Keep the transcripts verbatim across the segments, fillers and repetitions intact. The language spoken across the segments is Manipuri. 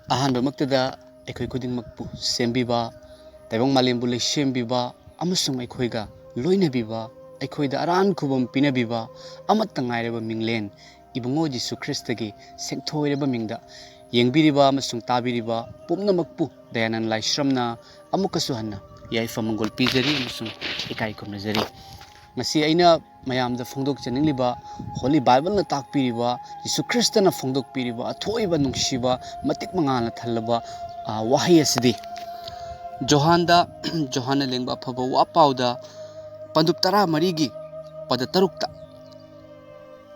ꯑꯍꯥꯟꯕꯃꯛꯇꯗ ꯑꯩꯈꯣꯏ ꯈꯨꯗꯤꯡꯃꯛꯄꯨ ꯁꯦꯝꯕꯤꯕ, ꯇꯥꯏꯕꯪ ꯃꯥꯂꯦꯝꯕꯨ ꯂꯩꯁꯦꯝꯕꯤꯕ ꯑꯃꯁꯨꯡ ꯑꯩꯈꯣꯏꯒ ꯂꯣꯏꯅꯕꯤꯕ, ꯑꯩꯈꯣꯏꯗ ꯑꯔꯥꯟ ꯈꯨꯕꯝ ꯄꯤꯅꯕꯤꯕ ꯑꯃꯠꯇ ꯉꯥꯏꯔꯕ ꯃꯤꯡꯂꯦꯟ ꯏꯕꯨꯡꯉꯣ ꯖꯤꯁꯨ ꯈ꯭ꯔꯤꯁꯇꯒꯤ ꯁꯦꯡꯊꯣꯏꯔꯕ ꯃꯤꯡꯗ ꯌꯦꯡꯕꯤꯔꯤꯕ ꯑꯃꯁꯨꯡ ꯇꯥꯕꯤꯔꯤꯕ ꯄꯨꯝꯅꯃꯛꯄꯨ ꯗꯌꯥꯅꯟ ꯂꯥꯏꯁ꯭ꯔꯝꯅ ꯑꯃꯨꯛꯀꯁꯨ ꯍꯟꯅ ꯌꯥꯏꯐ ꯃꯪꯒꯣꯜ ꯄꯤꯖꯔꯤ ꯑꯃꯁꯨꯡ ꯏꯀꯥꯏ ꯈꯨꯝꯅꯖꯔꯤ꯫ ꯉꯁꯤ ꯑꯩꯅ ꯃꯌꯥꯝꯗ ꯐꯣꯡꯗꯣꯛꯆꯅꯤꯡꯂꯤꯕ, ꯍꯣꯂꯤ ꯕꯥꯏꯕꯜꯅ ꯇꯥꯛꯄꯤꯔꯤꯕ, ꯖꯤꯁꯨ ꯈ꯭ꯔꯤꯁꯇꯅ ꯐꯣꯡꯗꯣꯛꯄꯤꯔꯤꯕ ꯑꯊꯣꯏꯕ ꯅꯨꯡꯁꯤꯕ ꯃꯇꯤꯛ ꯃꯉꯥꯜꯅ ꯊꯜꯂꯕ, ꯑ, ꯋꯥꯍꯩ ꯑꯁꯤꯗꯤ ꯖꯣꯍꯥꯟꯗ, ꯖꯣꯍꯥꯟꯅ ꯂꯦꯡꯕ ꯑꯐꯕ ꯋꯥ ꯄꯥꯎꯗ ꯄꯟꯗꯨꯞ ꯇꯔꯥꯃꯔꯤꯒꯤ ꯄꯗ ꯇꯔꯨꯛꯇ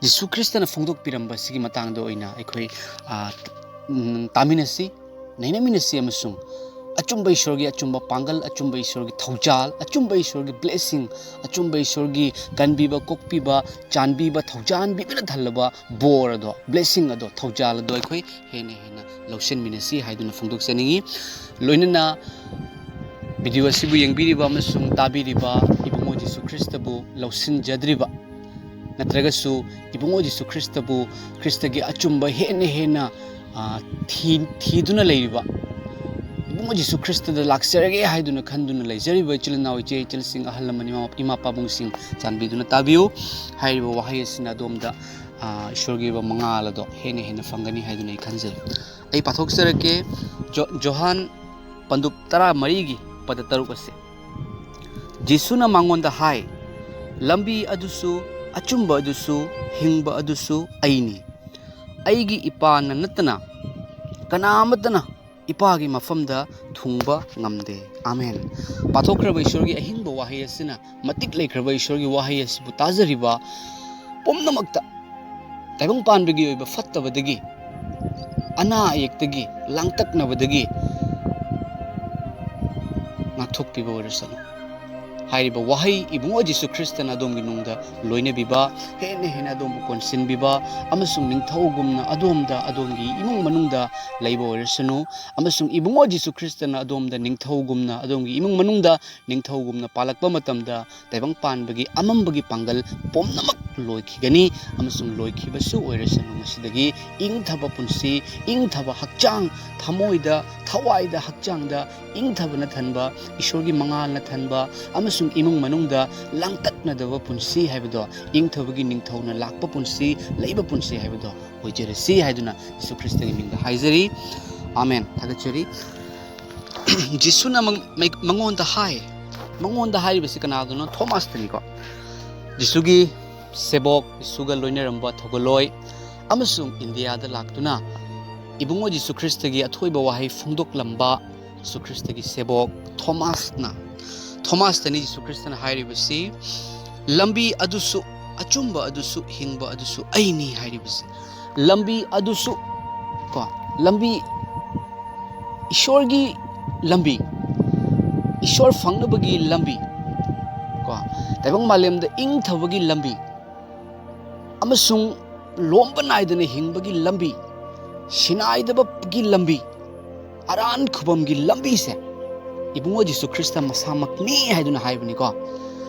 ꯖꯤꯁꯨ ꯈ꯭ꯔꯤꯁꯇꯅ ꯐꯣꯡꯗꯣꯛꯄꯤꯔꯝꯕ ꯑꯁꯤꯒꯤ ꯃꯇꯥꯡꯗ ꯑꯣꯏꯅ ꯑꯩꯈꯣꯏ, ꯑ, ꯎꯝ, ꯇꯥꯃꯤꯟꯅꯁꯤ, ꯅꯩꯅꯃꯤꯟꯅꯁꯤ ꯑꯃꯁꯨꯡ ꯑꯆꯨꯝꯕ ꯏꯁꯣꯔꯒꯤ ꯑꯆꯨꯝꯕ ꯄꯥꯡꯒꯜ, ꯑꯆꯨꯝꯕ ꯏꯁꯣꯔꯒꯤ ꯊꯧꯖꯥꯜ, ꯑꯆꯨꯝꯕ ꯏꯁꯣꯔꯒꯤ blessing, ꯑꯆꯨꯝꯕ ꯏꯁꯣꯔꯒꯤ ꯀꯟꯕꯤꯕ, ꯀꯣꯛꯄꯤꯕ, ꯆꯥꯟꯕꯤꯕ, ꯊꯧꯖꯥꯟꯕꯤꯕꯅ ꯊꯜꯂꯕ ꯕꯣꯔ ꯑꯗꯣ, blessing ꯑꯗꯣ, ꯊꯧꯖꯥꯜ ꯑꯗꯣ ꯑꯩꯈꯣꯏ ꯍꯦꯟꯅ ꯍꯦꯟꯅ ꯂꯧꯁꯤꯟꯃꯤꯟꯅꯁꯤ ꯍꯥꯏꯗꯨꯅ ꯐꯣꯡꯗꯣꯛꯆꯅꯤꯡꯏ꯫ ꯂꯣꯏꯅꯅ video ꯑꯁꯤꯕꯨ ꯌꯦꯡꯕꯤꯔꯤꯕ ꯑꯃꯁꯨꯡ ꯇꯥꯕꯤꯔꯤꯕ ꯏꯕꯨꯡꯉꯣ ꯖꯤꯁꯨ ꯈ꯭ꯔꯤꯁꯇꯕꯨ ꯂꯧꯁꯤꯟꯖꯗ꯭ꯔꯤꯕ ꯅꯠꯇ꯭ꯔꯒꯁꯨ ꯏꯕꯨꯡꯉꯣ ꯖꯤꯁꯨ ꯈ꯭ꯔꯤꯁꯇꯕꯨ, ꯈ꯭ꯔꯤꯁꯇꯒꯤ ꯑꯆꯨꯝꯕ ꯍꯦꯟꯅ ꯍꯦꯟꯅ, ꯑ, ꯊꯤ-, ꯊꯤꯗꯨꯅ ꯂꯩꯔꯤꯕ, ꯏꯕꯨꯡꯉꯣ ꯖꯤꯁꯨ ꯈ꯭ꯔꯤꯁꯇꯗ ꯂꯥꯛꯆꯔꯒꯦ ꯍꯥꯏꯗꯨꯅ ꯈꯟꯗꯨꯅ ꯂꯩꯖꯔꯤꯕ ꯏꯆꯤꯜ ꯏꯅꯥꯎ, ꯏꯆꯦ ꯏꯆꯜꯁꯤꯡ, ꯑꯍꯜ ꯂꯃꯟ, ꯏꯃꯥ, ꯏꯃꯥ ꯄꯥꯕꯨꯡꯁꯤꯡ, ꯆꯥꯟꯕꯤꯗꯨꯅ ꯇꯥꯕꯤꯌꯨ꯫ ꯍꯥꯏꯔꯤꯕ ꯋꯥꯍꯩ ꯑꯁꯤꯅ ꯑꯗꯣꯝꯗ, ꯑ, ꯏꯁꯣꯔꯒꯤ ꯑꯣꯏꯕ ꯃꯉꯥꯜ ꯑꯗꯣ ꯍꯦꯟꯅ ꯍꯦꯟꯅ ꯐꯪꯒꯅꯤ ꯍꯥꯏꯗꯨꯅ ꯑꯩ ꯈꯟꯖꯩ꯫ ꯑꯩ ꯄꯥꯊꯣꯛꯆꯔꯛꯀꯦ꯫ ꯖꯣ-, ꯖꯣꯍꯥꯟ ꯄꯟꯗꯨꯞ ꯇꯔꯥꯃꯔꯤꯒꯤ ꯄꯗ ꯇꯔꯨꯛ ꯑꯁꯦ꯫ ꯖꯤꯁꯨꯅ ꯃꯉꯣꯟꯗ ꯍꯥꯏ, "ꯂꯝꯕꯤ ꯑꯗꯨꯁꯨ, ꯑꯆꯨꯝꯕ ꯑꯗꯨꯁꯨ, ꯍꯤꯡꯕ ꯑꯗꯨꯁꯨ ꯑꯩꯅꯤ꯫ ꯑꯩꯒꯤ ꯏꯄꯥꯅ ꯅꯠꯇꯅ ꯀꯅꯥ ꯑꯃꯠꯇꯅ ꯏꯄꯥꯒꯤ ꯃꯐꯝꯗ ꯊꯨꯡꯕ ꯉꯝꯗꯦ꯫" ꯑꯥꯃꯦꯟ꯫ ꯄꯥꯊꯣꯛꯈ꯭ꯔꯕ ꯏꯁꯣꯔꯒꯤ ꯑꯍꯤꯡꯕ ꯋꯥꯍꯩ ꯑꯁꯤꯅ, ꯃꯇꯤꯛ ꯂꯩꯈ꯭ꯔꯕ ꯏꯁꯣꯔꯒꯤ ꯋꯥꯍꯩ ꯑꯁꯤꯕꯨ ꯇꯥꯖꯔꯤꯕ ꯄꯨꯝꯅꯃꯛꯇ ꯇꯥꯏꯕꯪ ꯄꯥꯟꯕꯒꯤ ꯑꯣꯏꯕ ꯐꯠꯇꯕꯗꯒꯤ, ꯑꯅꯥ ꯑꯌꯦꯛꯇꯒꯤ, ꯂꯥꯡꯇꯛꯅꯕꯗꯒꯤ ꯉꯥꯛꯊꯣꯛꯄꯤꯕ ꯑꯣꯏꯔꯁꯅꯨ꯫ ꯍꯥꯏꯔꯤꯕ ꯋꯥꯍꯩ ꯏꯕꯨꯡꯉꯣ ꯖꯤꯁꯨ ꯈ꯭ꯔꯤꯁꯇꯅ ꯑꯗꯣꯝꯒꯤ ꯅꯨꯡꯗ ꯂꯣꯏꯅꯕꯤꯕ, ꯍꯦꯟꯅ ꯍꯦꯟꯅ ꯑꯗꯣꯝꯕꯨ ꯀꯣꯟꯁꯤꯟꯕꯤꯕ ꯑꯃꯁꯨꯡ ꯅꯤꯡꯊꯧꯒꯨꯝꯅ ꯑꯗꯣꯝꯗ, ꯑꯗꯣꯝꯒꯤ ꯏꯃꯨꯡ ꯃꯅꯨꯡꯗ ꯂꯩꯕ ꯑꯣꯏꯔꯁꯅꯨ꯫ ꯑꯃꯁꯨꯡ ꯏꯕꯨꯡꯉꯣ ꯖꯤꯁꯨ ꯈ꯭ꯔꯤꯁꯇꯅ ꯑꯗꯣꯝꯗ ꯅꯤꯡꯊꯧꯒꯨꯝꯅ ꯑꯗꯣꯝꯒꯤ ꯏꯃꯨꯡ ꯃꯅꯨꯡꯗ ꯅꯤꯡꯊꯧꯒꯨꯝꯅ ꯄꯥꯜꯂꯛꯄ ꯃꯇꯝꯗ ꯇꯥꯏꯕꯪ ꯄꯥꯟꯕꯒꯤ ꯑꯃꯝꯕꯒꯤ ꯄꯥꯡꯒꯜ ꯄꯨꯝꯅꯃꯛ ꯂꯣꯏꯈꯤꯒꯅꯤ꯫ ꯑꯃꯁꯨꯡ ꯂꯣꯏꯈꯤꯕꯁꯨ ꯑꯣꯏꯔꯁꯅꯨ, ꯃꯁꯤꯗꯒꯤ ꯏꯪꯊꯕ ꯄꯨꯟꯁꯤ, ꯏꯪꯊꯕ ꯍꯛꯆꯥꯡ, ꯊꯃꯣꯏꯗ, ꯊꯋꯥꯏꯗ, ꯍꯛꯆꯥꯡꯗ ꯏꯪꯊꯕꯅ ꯊꯟꯕ, ꯏꯁꯣꯔꯒꯤ ꯃꯉꯥꯜꯅ ꯊꯟꯕ ꯑꯃꯁꯨꯡ ꯏꯃꯨꯡ ꯃꯅꯨꯡꯗ ꯂꯥꯡꯇꯛꯅꯗꯕ ꯄꯨꯟꯁꯤ ꯍꯥꯏꯕꯗꯣ, ꯏꯪꯊꯕꯒꯤ ꯅꯤꯡꯊꯧꯅ ꯂꯥꯛꯄ ꯄꯨꯟꯁꯤ, ꯂꯩꯕ ꯄꯨꯟꯁꯤ ꯍꯥꯏꯕꯗꯣ ꯑꯣꯏꯖꯔꯁꯤ ꯍꯥꯏꯗꯨꯅ ꯌꯤꯁꯨ ꯈ꯭ꯔꯤꯁꯇꯒꯤ ꯃꯤꯡꯗ ꯍꯥꯏꯖꯔꯤ꯫ ꯑꯥꯃꯦꯟ꯫ ꯊꯥꯒꯠꯆꯔꯤ꯫ ꯖꯤꯁꯨꯅ ꯃꯉꯣꯟꯗ ꯍꯥꯏ, ꯃꯉꯣꯟꯗ ꯍꯥꯏꯔꯤꯕꯁꯤ ꯀꯅꯥꯗꯅꯣ? ꯊꯣꯃꯥꯁꯇꯅꯤꯀꯣ꯫ ꯖꯤꯁꯨꯒꯤ ꯁꯦꯕꯣꯛ, ꯖꯤꯁꯨꯒ ꯂꯣꯏꯅꯔꯝꯕ ꯊꯧꯒꯜꯂꯣꯏ ꯑꯃꯁꯨꯡ ꯏꯟꯗꯤꯌꯥꯗ ꯂꯥꯛꯇꯨꯅ ꯏꯕꯨꯡꯉꯣ ꯖꯤꯁꯨ ꯈ꯭ꯔꯤꯁꯇꯒꯤ ꯑꯊꯣꯏꯕ ꯋꯥꯍꯩ ꯐꯣꯡꯗꯣꯛꯂꯝꯕ ꯖꯤꯁꯨ ꯈ꯭ꯔꯤꯁꯇꯒꯤ ꯁꯦꯕꯣꯛ ꯊꯣꯃꯥꯁꯅ, ꯊꯣꯃꯥꯁꯇꯅꯤ ꯖꯤꯁꯨ ꯈ꯭ꯔꯤꯁꯇꯅ ꯍꯥꯏꯔꯤꯕꯁꯤ, "ꯂꯝꯕꯤ ꯑꯗꯨꯁꯨ, ꯑꯆꯨꯝꯕ ꯑꯗꯨꯁꯨ, ꯍꯤꯡꯕ ꯑꯗꯨꯁꯨ ꯑꯩꯅꯤ" ꯍꯥꯏꯔꯤꯕꯁꯤ꯫ ꯂꯝꯕꯤ ꯑꯗꯨꯁꯨ, ꯀꯣ, ꯂꯝꯕꯤ, ꯏꯁꯣꯔꯒꯤ ꯂꯝꯕꯤ, ꯏꯁꯣꯔ ꯐꯪꯅꯕꯒꯤ ꯂꯝꯕꯤ, ꯀꯣ, ꯇꯥꯏꯕꯪ ꯃꯥꯂꯦꯝꯗ ꯏꯪꯊꯕꯒꯤ ꯂꯝꯕꯤ, ꯑꯃꯁꯨꯡ ꯂꯣꯝꯕ ꯅꯥꯏꯗꯅ ꯍꯤꯡꯕꯒꯤ ꯂꯝꯕꯤ, ꯁꯤꯅꯥꯏꯗꯕꯒꯤ ꯂꯝꯕꯤ, ꯑꯔꯥꯟ ꯈꯨꯕꯝꯒꯤ ꯂꯝꯕꯤꯁꯦ ꯏꯕꯨꯡꯉꯣ ꯖꯤꯁꯨ ꯈ꯭ꯔꯤꯁꯇ ꯃꯁꯥꯃꯛꯅꯤ ꯍꯥꯏꯗꯨꯅ ꯍꯥꯏꯕꯅꯤꯀꯣ꯫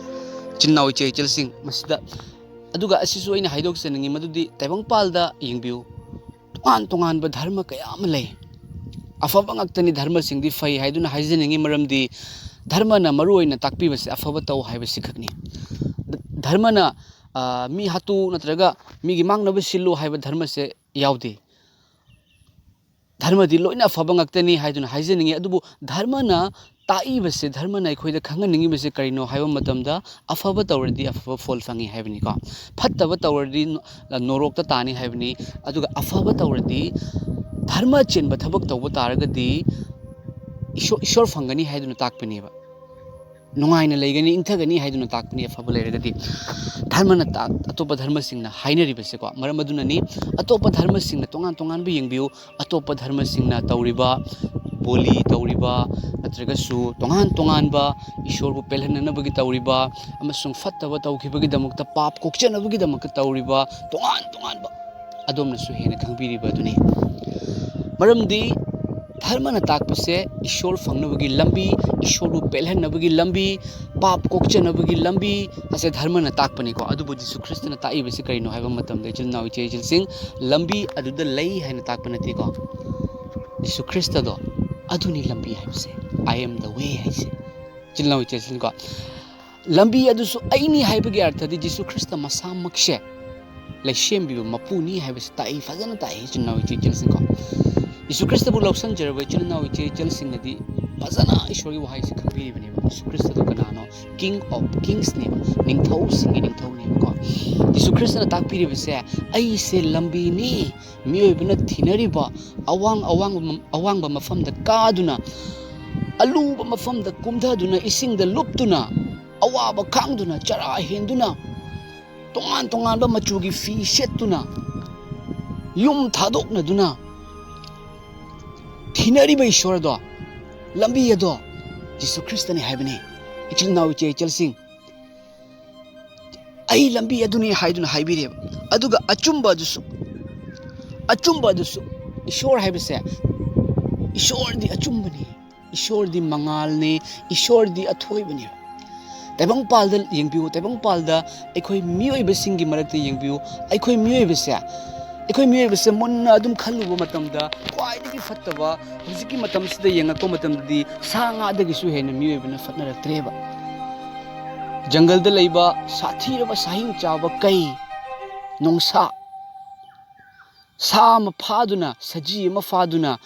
ꯏꯆꯤꯟ ꯏꯅꯥꯎ ꯏꯆꯦ ꯏꯆꯜꯁꯤꯡ, ꯃꯁꯤꯗ, ꯑꯗꯨꯒ ꯑꯁꯤꯁꯨ ꯑꯩꯅ ꯍꯥꯏꯗꯣꯛꯆꯅꯤꯡꯉꯤ, ꯃꯗꯨꯗꯤ ꯇꯥꯏꯕꯪꯄꯥꯜꯗ ꯌꯦꯡꯕꯤꯌꯨ, ꯇꯣꯉꯥꯟ ꯇꯣꯉꯥꯟꯕ ꯙꯔꯃ ꯀꯌꯥ ꯑꯃ ꯂꯩ꯫ ꯑꯐꯕ ꯉꯥꯛꯇꯅꯤ, ꯙꯔꯃꯁꯤꯡꯗꯤ ꯐꯩ ꯍꯥꯏꯗꯨꯅ ꯍꯥꯏꯖꯅꯤꯡꯉꯤ, ꯃꯔꯝꯗꯤ ꯙꯔꯃꯅ ꯃꯔꯨ ꯑꯣꯏꯅ ꯇꯥꯛꯄꯤꯕꯁꯦ ꯑꯐꯕ ꯇꯧ ꯍꯥꯏꯕꯁꯤ ꯈꯛꯅꯤ꯫ ꯙ-, ꯙꯔꯃꯅ, ꯑ, ꯃꯤ ꯍꯥꯠꯇꯣꯛꯎ ꯅꯠꯇ꯭ꯔꯒ ꯃꯤꯒꯤ ꯃꯥꯡꯅꯕ ꯁꯤꯜꯂꯨ ꯍꯥꯏꯕ ꯙꯔꯃꯁꯦ ꯌꯥꯎꯗꯦ꯫ ꯙꯔꯃꯗꯤ ꯂꯣꯏꯅ ꯑꯐꯕ ꯉꯥꯛꯇꯅꯤ ꯍꯥꯏꯗꯨꯅ ꯍꯥꯏꯖꯅꯤꯡꯉꯤ, ꯑꯗꯨꯕꯨ ꯙꯔꯃꯅ ꯇꯥꯛꯏꯕꯁꯦ, ꯙꯔꯃꯅ ꯑꯩꯈꯣꯏꯗ ꯈꯪꯍꯟꯅꯤꯡꯉꯤꯕꯁꯦ ꯀꯔꯤꯅꯣ ꯍꯥꯏꯕ ꯃꯇꯝꯗ, ꯑꯐꯕ ꯇꯧꯔꯗꯤ ꯑꯐꯕ ꯐꯣꯜ ꯐꯪꯉꯤ ꯍꯥꯏꯕꯅꯤꯀꯣ, ꯐꯠꯇꯕ ꯇꯧꯔꯗꯤ ꯅꯣ-, ꯅꯣꯔꯣꯛꯇ ꯇꯥꯅꯤ ꯍꯥꯏꯕꯅꯤ, ꯑꯗꯨꯒ ꯑꯐꯕ ꯇꯧꯔꯗꯤ ꯙꯔꯃ ꯆꯦꯟꯕ ꯊꯕꯛ ꯇꯧꯕ ꯇꯥꯔꯒꯗꯤ ꯏꯁꯣ-, ꯏꯁꯣꯔ ꯐꯪꯒꯅꯤ ꯍꯥꯏꯗꯨꯅ ꯇꯥꯛꯄꯅꯦꯕ꯫ ꯅꯨꯡꯉꯥꯏꯅ ꯂꯩꯒꯅꯤ, ꯏꯪꯊꯒꯅꯤ ꯍꯥꯏꯗꯨꯅ ꯇꯥꯛꯄꯅꯤ ꯑꯐꯕ ꯂꯩꯔꯒꯗꯤ꯫ ꯙꯔꯃꯅ ꯇꯥꯛ-, ꯑꯇꯣꯞꯄ ꯙꯔꯃꯁꯤꯡꯅ ꯍꯥꯏꯅꯔꯤꯕꯁꯦꯀꯣ, ꯃꯔꯝ ꯑꯗꯨꯅꯅꯤ ꯑꯇꯣꯞꯄ ꯙꯔꯃꯁꯤꯡꯅ ꯇꯣꯉꯥꯟ ꯇꯣꯉꯥꯟꯕ ꯌꯦꯡꯕꯤꯌꯨ, ꯑꯇꯣꯞꯄ ꯙꯔꯃꯁꯤꯡꯅ ꯇꯧꯔꯤꯕ ꯕꯣꯂꯤ ꯇꯧꯔꯤꯕ, ꯅꯠꯇ꯭ꯔꯒꯁꯨ ꯇꯣꯉꯥꯟ ꯇꯣꯉꯥꯟꯕ ꯏꯁꯣꯔꯕꯨ ꯄꯦꯜꯍꯟꯅꯅꯕꯒꯤ ꯇꯧꯔꯤꯕ ꯑꯃꯁꯨꯡ ꯐꯠꯇꯕ ꯇꯧꯈꯤꯕꯒꯤꯗꯃꯛꯇ, ꯄꯥꯞ ꯀꯣꯛꯆꯅꯕꯒꯤꯗꯃꯛꯇ ꯇꯧꯔꯤꯕ ꯇꯣꯉꯥꯟ ꯇꯣꯉꯥꯟꯕ, ꯑꯗꯣꯝꯅꯁꯨ ꯍꯦꯟꯅ ꯈꯪꯕꯤꯔꯤꯕ ꯑꯗꯨꯅꯤ꯫ ꯃꯔꯝꯗꯤ ꯙꯔꯃꯅ ꯇꯥꯛꯄꯁꯦ ꯏꯁꯣꯔ ꯐꯪꯅꯕꯒꯤ ꯂꯝꯕꯤ, ꯏꯁꯣꯔꯕꯨ ꯄꯦꯜꯍꯟꯅꯕꯒꯤ ꯂꯝꯕꯤ, ꯄꯥꯞ ꯀꯣꯛꯆꯅꯕꯒꯤ ꯂꯝꯕꯤ ꯑꯁꯦ ꯙꯔꯃꯅ ꯇꯥꯛꯄꯅꯤꯀꯣ꯫ ꯑꯗꯨꯕꯨ ꯖꯤꯁꯨ ꯈ꯭ꯔꯤꯁꯇꯅ ꯇꯥꯛꯏꯕꯁꯤ ꯀꯔꯤꯅꯣ ꯍꯥꯏꯕ ꯃꯇꯝꯗ, ꯏꯆꯤꯜ ꯏꯅꯥꯎ ꯏꯆꯦ ꯏꯆꯜꯁꯤꯡ, ꯂꯝꯕꯤ ꯑꯗꯨꯗ ꯂꯩ ꯍꯥꯏꯅ ꯇꯥꯛꯄ ꯅꯠꯇꯦꯀꯣ꯫ ꯖꯤꯁꯨ ꯈ꯭ꯔꯤꯁꯇꯗꯣ ꯑꯗꯨꯅꯤ ꯂꯝꯕꯤ ꯍꯥꯏꯕꯁꯦ, "I am the way" ꯍꯥꯏꯁꯦ꯫ ꯏꯆꯤꯜ ꯏꯅꯥꯎ ꯏꯆꯦ ꯏꯆꯜꯁꯤꯡꯀꯣ, ꯂꯝꯕꯤ ꯑꯗꯨꯁꯨ ꯑꯩꯅꯤ ꯍꯥꯏꯕꯒꯤ ꯑꯔꯊꯗꯤ ꯖꯤꯁꯨ ꯈ꯭ꯔꯤꯁꯇ ꯃꯁꯥꯃꯛꯁꯦ ꯂꯩꯁꯦꯝꯕꯤꯕ ꯃꯄꯨꯅꯤ ꯍꯥꯏꯕꯁꯤ ꯇꯥꯛꯏ, ꯐꯖꯅ ꯇꯥꯛꯏ, ꯏꯆꯤꯜ ꯏꯅꯥꯎ ꯏꯆꯦ ꯏꯆꯜꯁꯤꯡꯀꯣ꯫ ꯖꯤꯁꯨ ꯈ꯭ꯔꯤꯁꯇꯕꯨ ꯂꯧꯁꯟꯖꯔꯕ ꯏꯆꯤꯜ ꯏꯅꯥꯎ ꯏꯆꯦ ꯏꯆꯜꯁꯤꯡꯅꯗꯤ ꯐꯖꯅ ꯏꯁꯣꯔꯒꯤ ꯋꯥꯍꯩꯁꯤ ꯈꯪꯕꯤꯔꯤꯕꯅꯦꯕ꯫ ꯖꯤꯁꯨ ꯈ꯭ꯔꯤꯁꯇꯗꯣ ꯀꯅꯥꯅꯣ? King of Kingsꯅꯦꯕ, ꯅꯤꯡꯊꯧꯁꯤꯡꯒꯤ ꯅꯤꯡꯊꯧꯅꯦꯕꯀꯣ꯫ ꯖꯤꯁꯨ ꯈ꯭ꯔꯤꯁꯇꯅ ꯇꯥꯛꯄꯤꯔꯤꯕꯁꯦ, "ꯑꯩꯁꯦ ꯂꯝꯕꯤꯅꯤ, ꯃꯤꯑꯣꯏꯕꯅ ꯊꯤꯅꯔꯤꯕ ꯑꯋꯥꯡ ꯑꯋꯥꯡꯕ, ꯑꯋꯥꯡꯕ ꯃꯐꯝꯗ ꯀꯥꯗꯨꯅ, ꯑꯂꯨꯕ ꯃꯐꯝꯗ ꯀꯨꯝꯊꯗꯨꯅ, ꯏꯁꯤꯡꯗ ꯂꯨꯞꯇꯨꯅ, ꯑꯋꯥꯕ ꯈꯥꯡꯗꯨꯅ, ꯆꯔꯥ ꯍꯦꯟꯗꯨꯅ, ꯇꯣꯉꯥꯟ ꯇꯣꯉꯥꯟꯕ ꯃꯆꯨꯒꯤ ꯐꯤ ꯁꯦꯠꯇꯨꯅ, ꯌꯨꯝ ꯊꯥꯗꯣꯛꯅꯗꯨꯅ ꯊꯤꯅꯔꯤꯕ ꯏꯁꯣꯔ ꯑꯗꯣ, ꯂꯝꯕꯤ ꯑꯗꯣ ꯖꯤꯁꯨ ꯈ꯭ꯔꯤꯁꯇꯅꯤ" ꯍꯥꯏꯕꯅꯤ꯫ ꯏꯆꯤꯜ ꯏꯅꯥꯎ ꯏꯆꯦ ꯏꯆꯜꯁꯤꯡ, "ꯑꯩ ꯂꯝꯕꯤ ꯑꯗꯨꯅꯤ" ꯍꯥꯏꯗꯨꯅ ꯍꯥꯏꯕꯤꯔꯦꯕ꯫ ꯑꯗꯨꯒ ꯑꯆꯨꯝꯕ ꯑꯗꯨꯁꯨ, ꯑꯆꯨꯝꯕ ꯑꯗꯨꯁꯨ, ꯏꯁꯣꯔ ꯍꯥꯏꯕꯁꯦ, ꯏꯁꯣꯔꯗꯤ ꯑꯆꯨꯝꯕꯅꯤ, ꯏꯁꯣꯔꯗꯤ ꯃꯉꯥꯜꯅꯤ, ꯏꯁꯣꯔꯗꯤ ꯑꯊꯣꯏꯕꯅꯤ꯫ ꯇꯥꯏꯕꯪꯄꯥꯜꯗ ꯌꯦꯡꯕꯤꯌꯨ, ꯇꯥꯏꯕꯪꯄꯥꯜꯗ ꯑꯩꯈꯣꯏ ꯃꯤꯑꯣꯏꯕꯁꯤꯡꯒꯤ ꯃꯔꯛꯇ ꯌꯦꯡꯕꯤꯌꯨ꯫ ꯑꯩꯈꯣꯏ ꯃꯤꯑꯣꯏꯕꯁꯦ, ꯑꯩꯈꯣꯏ ꯃꯤꯑꯣꯏꯕꯁꯦ ꯃꯨꯟꯅ ꯑꯗꯨꯝ ꯈꯜꯂꯨꯕ ꯃꯇꯝꯗ, ꯈ꯭ꯋꯥꯏꯗꯒꯤ ꯐꯠꯇꯕ, ꯍꯧꯖꯤꯛꯀꯤ ꯃꯇꯝꯁꯤꯗ ꯌꯦꯡꯉꯛꯄ ꯃꯇꯝꯗꯗꯤ, ꯁꯥ ꯉꯥꯗꯒꯤꯁꯨ ꯍꯦꯟꯅ ꯃꯤꯑꯣꯏꯕꯅ ꯐꯠꯅꯔꯛꯇ꯭ꯔꯦꯕ꯫ ꯖꯪꯒꯜꯗ ꯂꯩꯕ ꯁꯥꯊꯤꯔꯕ ꯁꯥꯍꯤꯡ ꯆꯥꯕ ꯀꯩ, ꯅꯣꯡꯁꯥ, ꯁꯥ ꯑꯃ ꯐꯥꯗꯨꯅ, ꯁꯖꯤ ꯑꯃ ꯐꯥꯗꯨꯅ,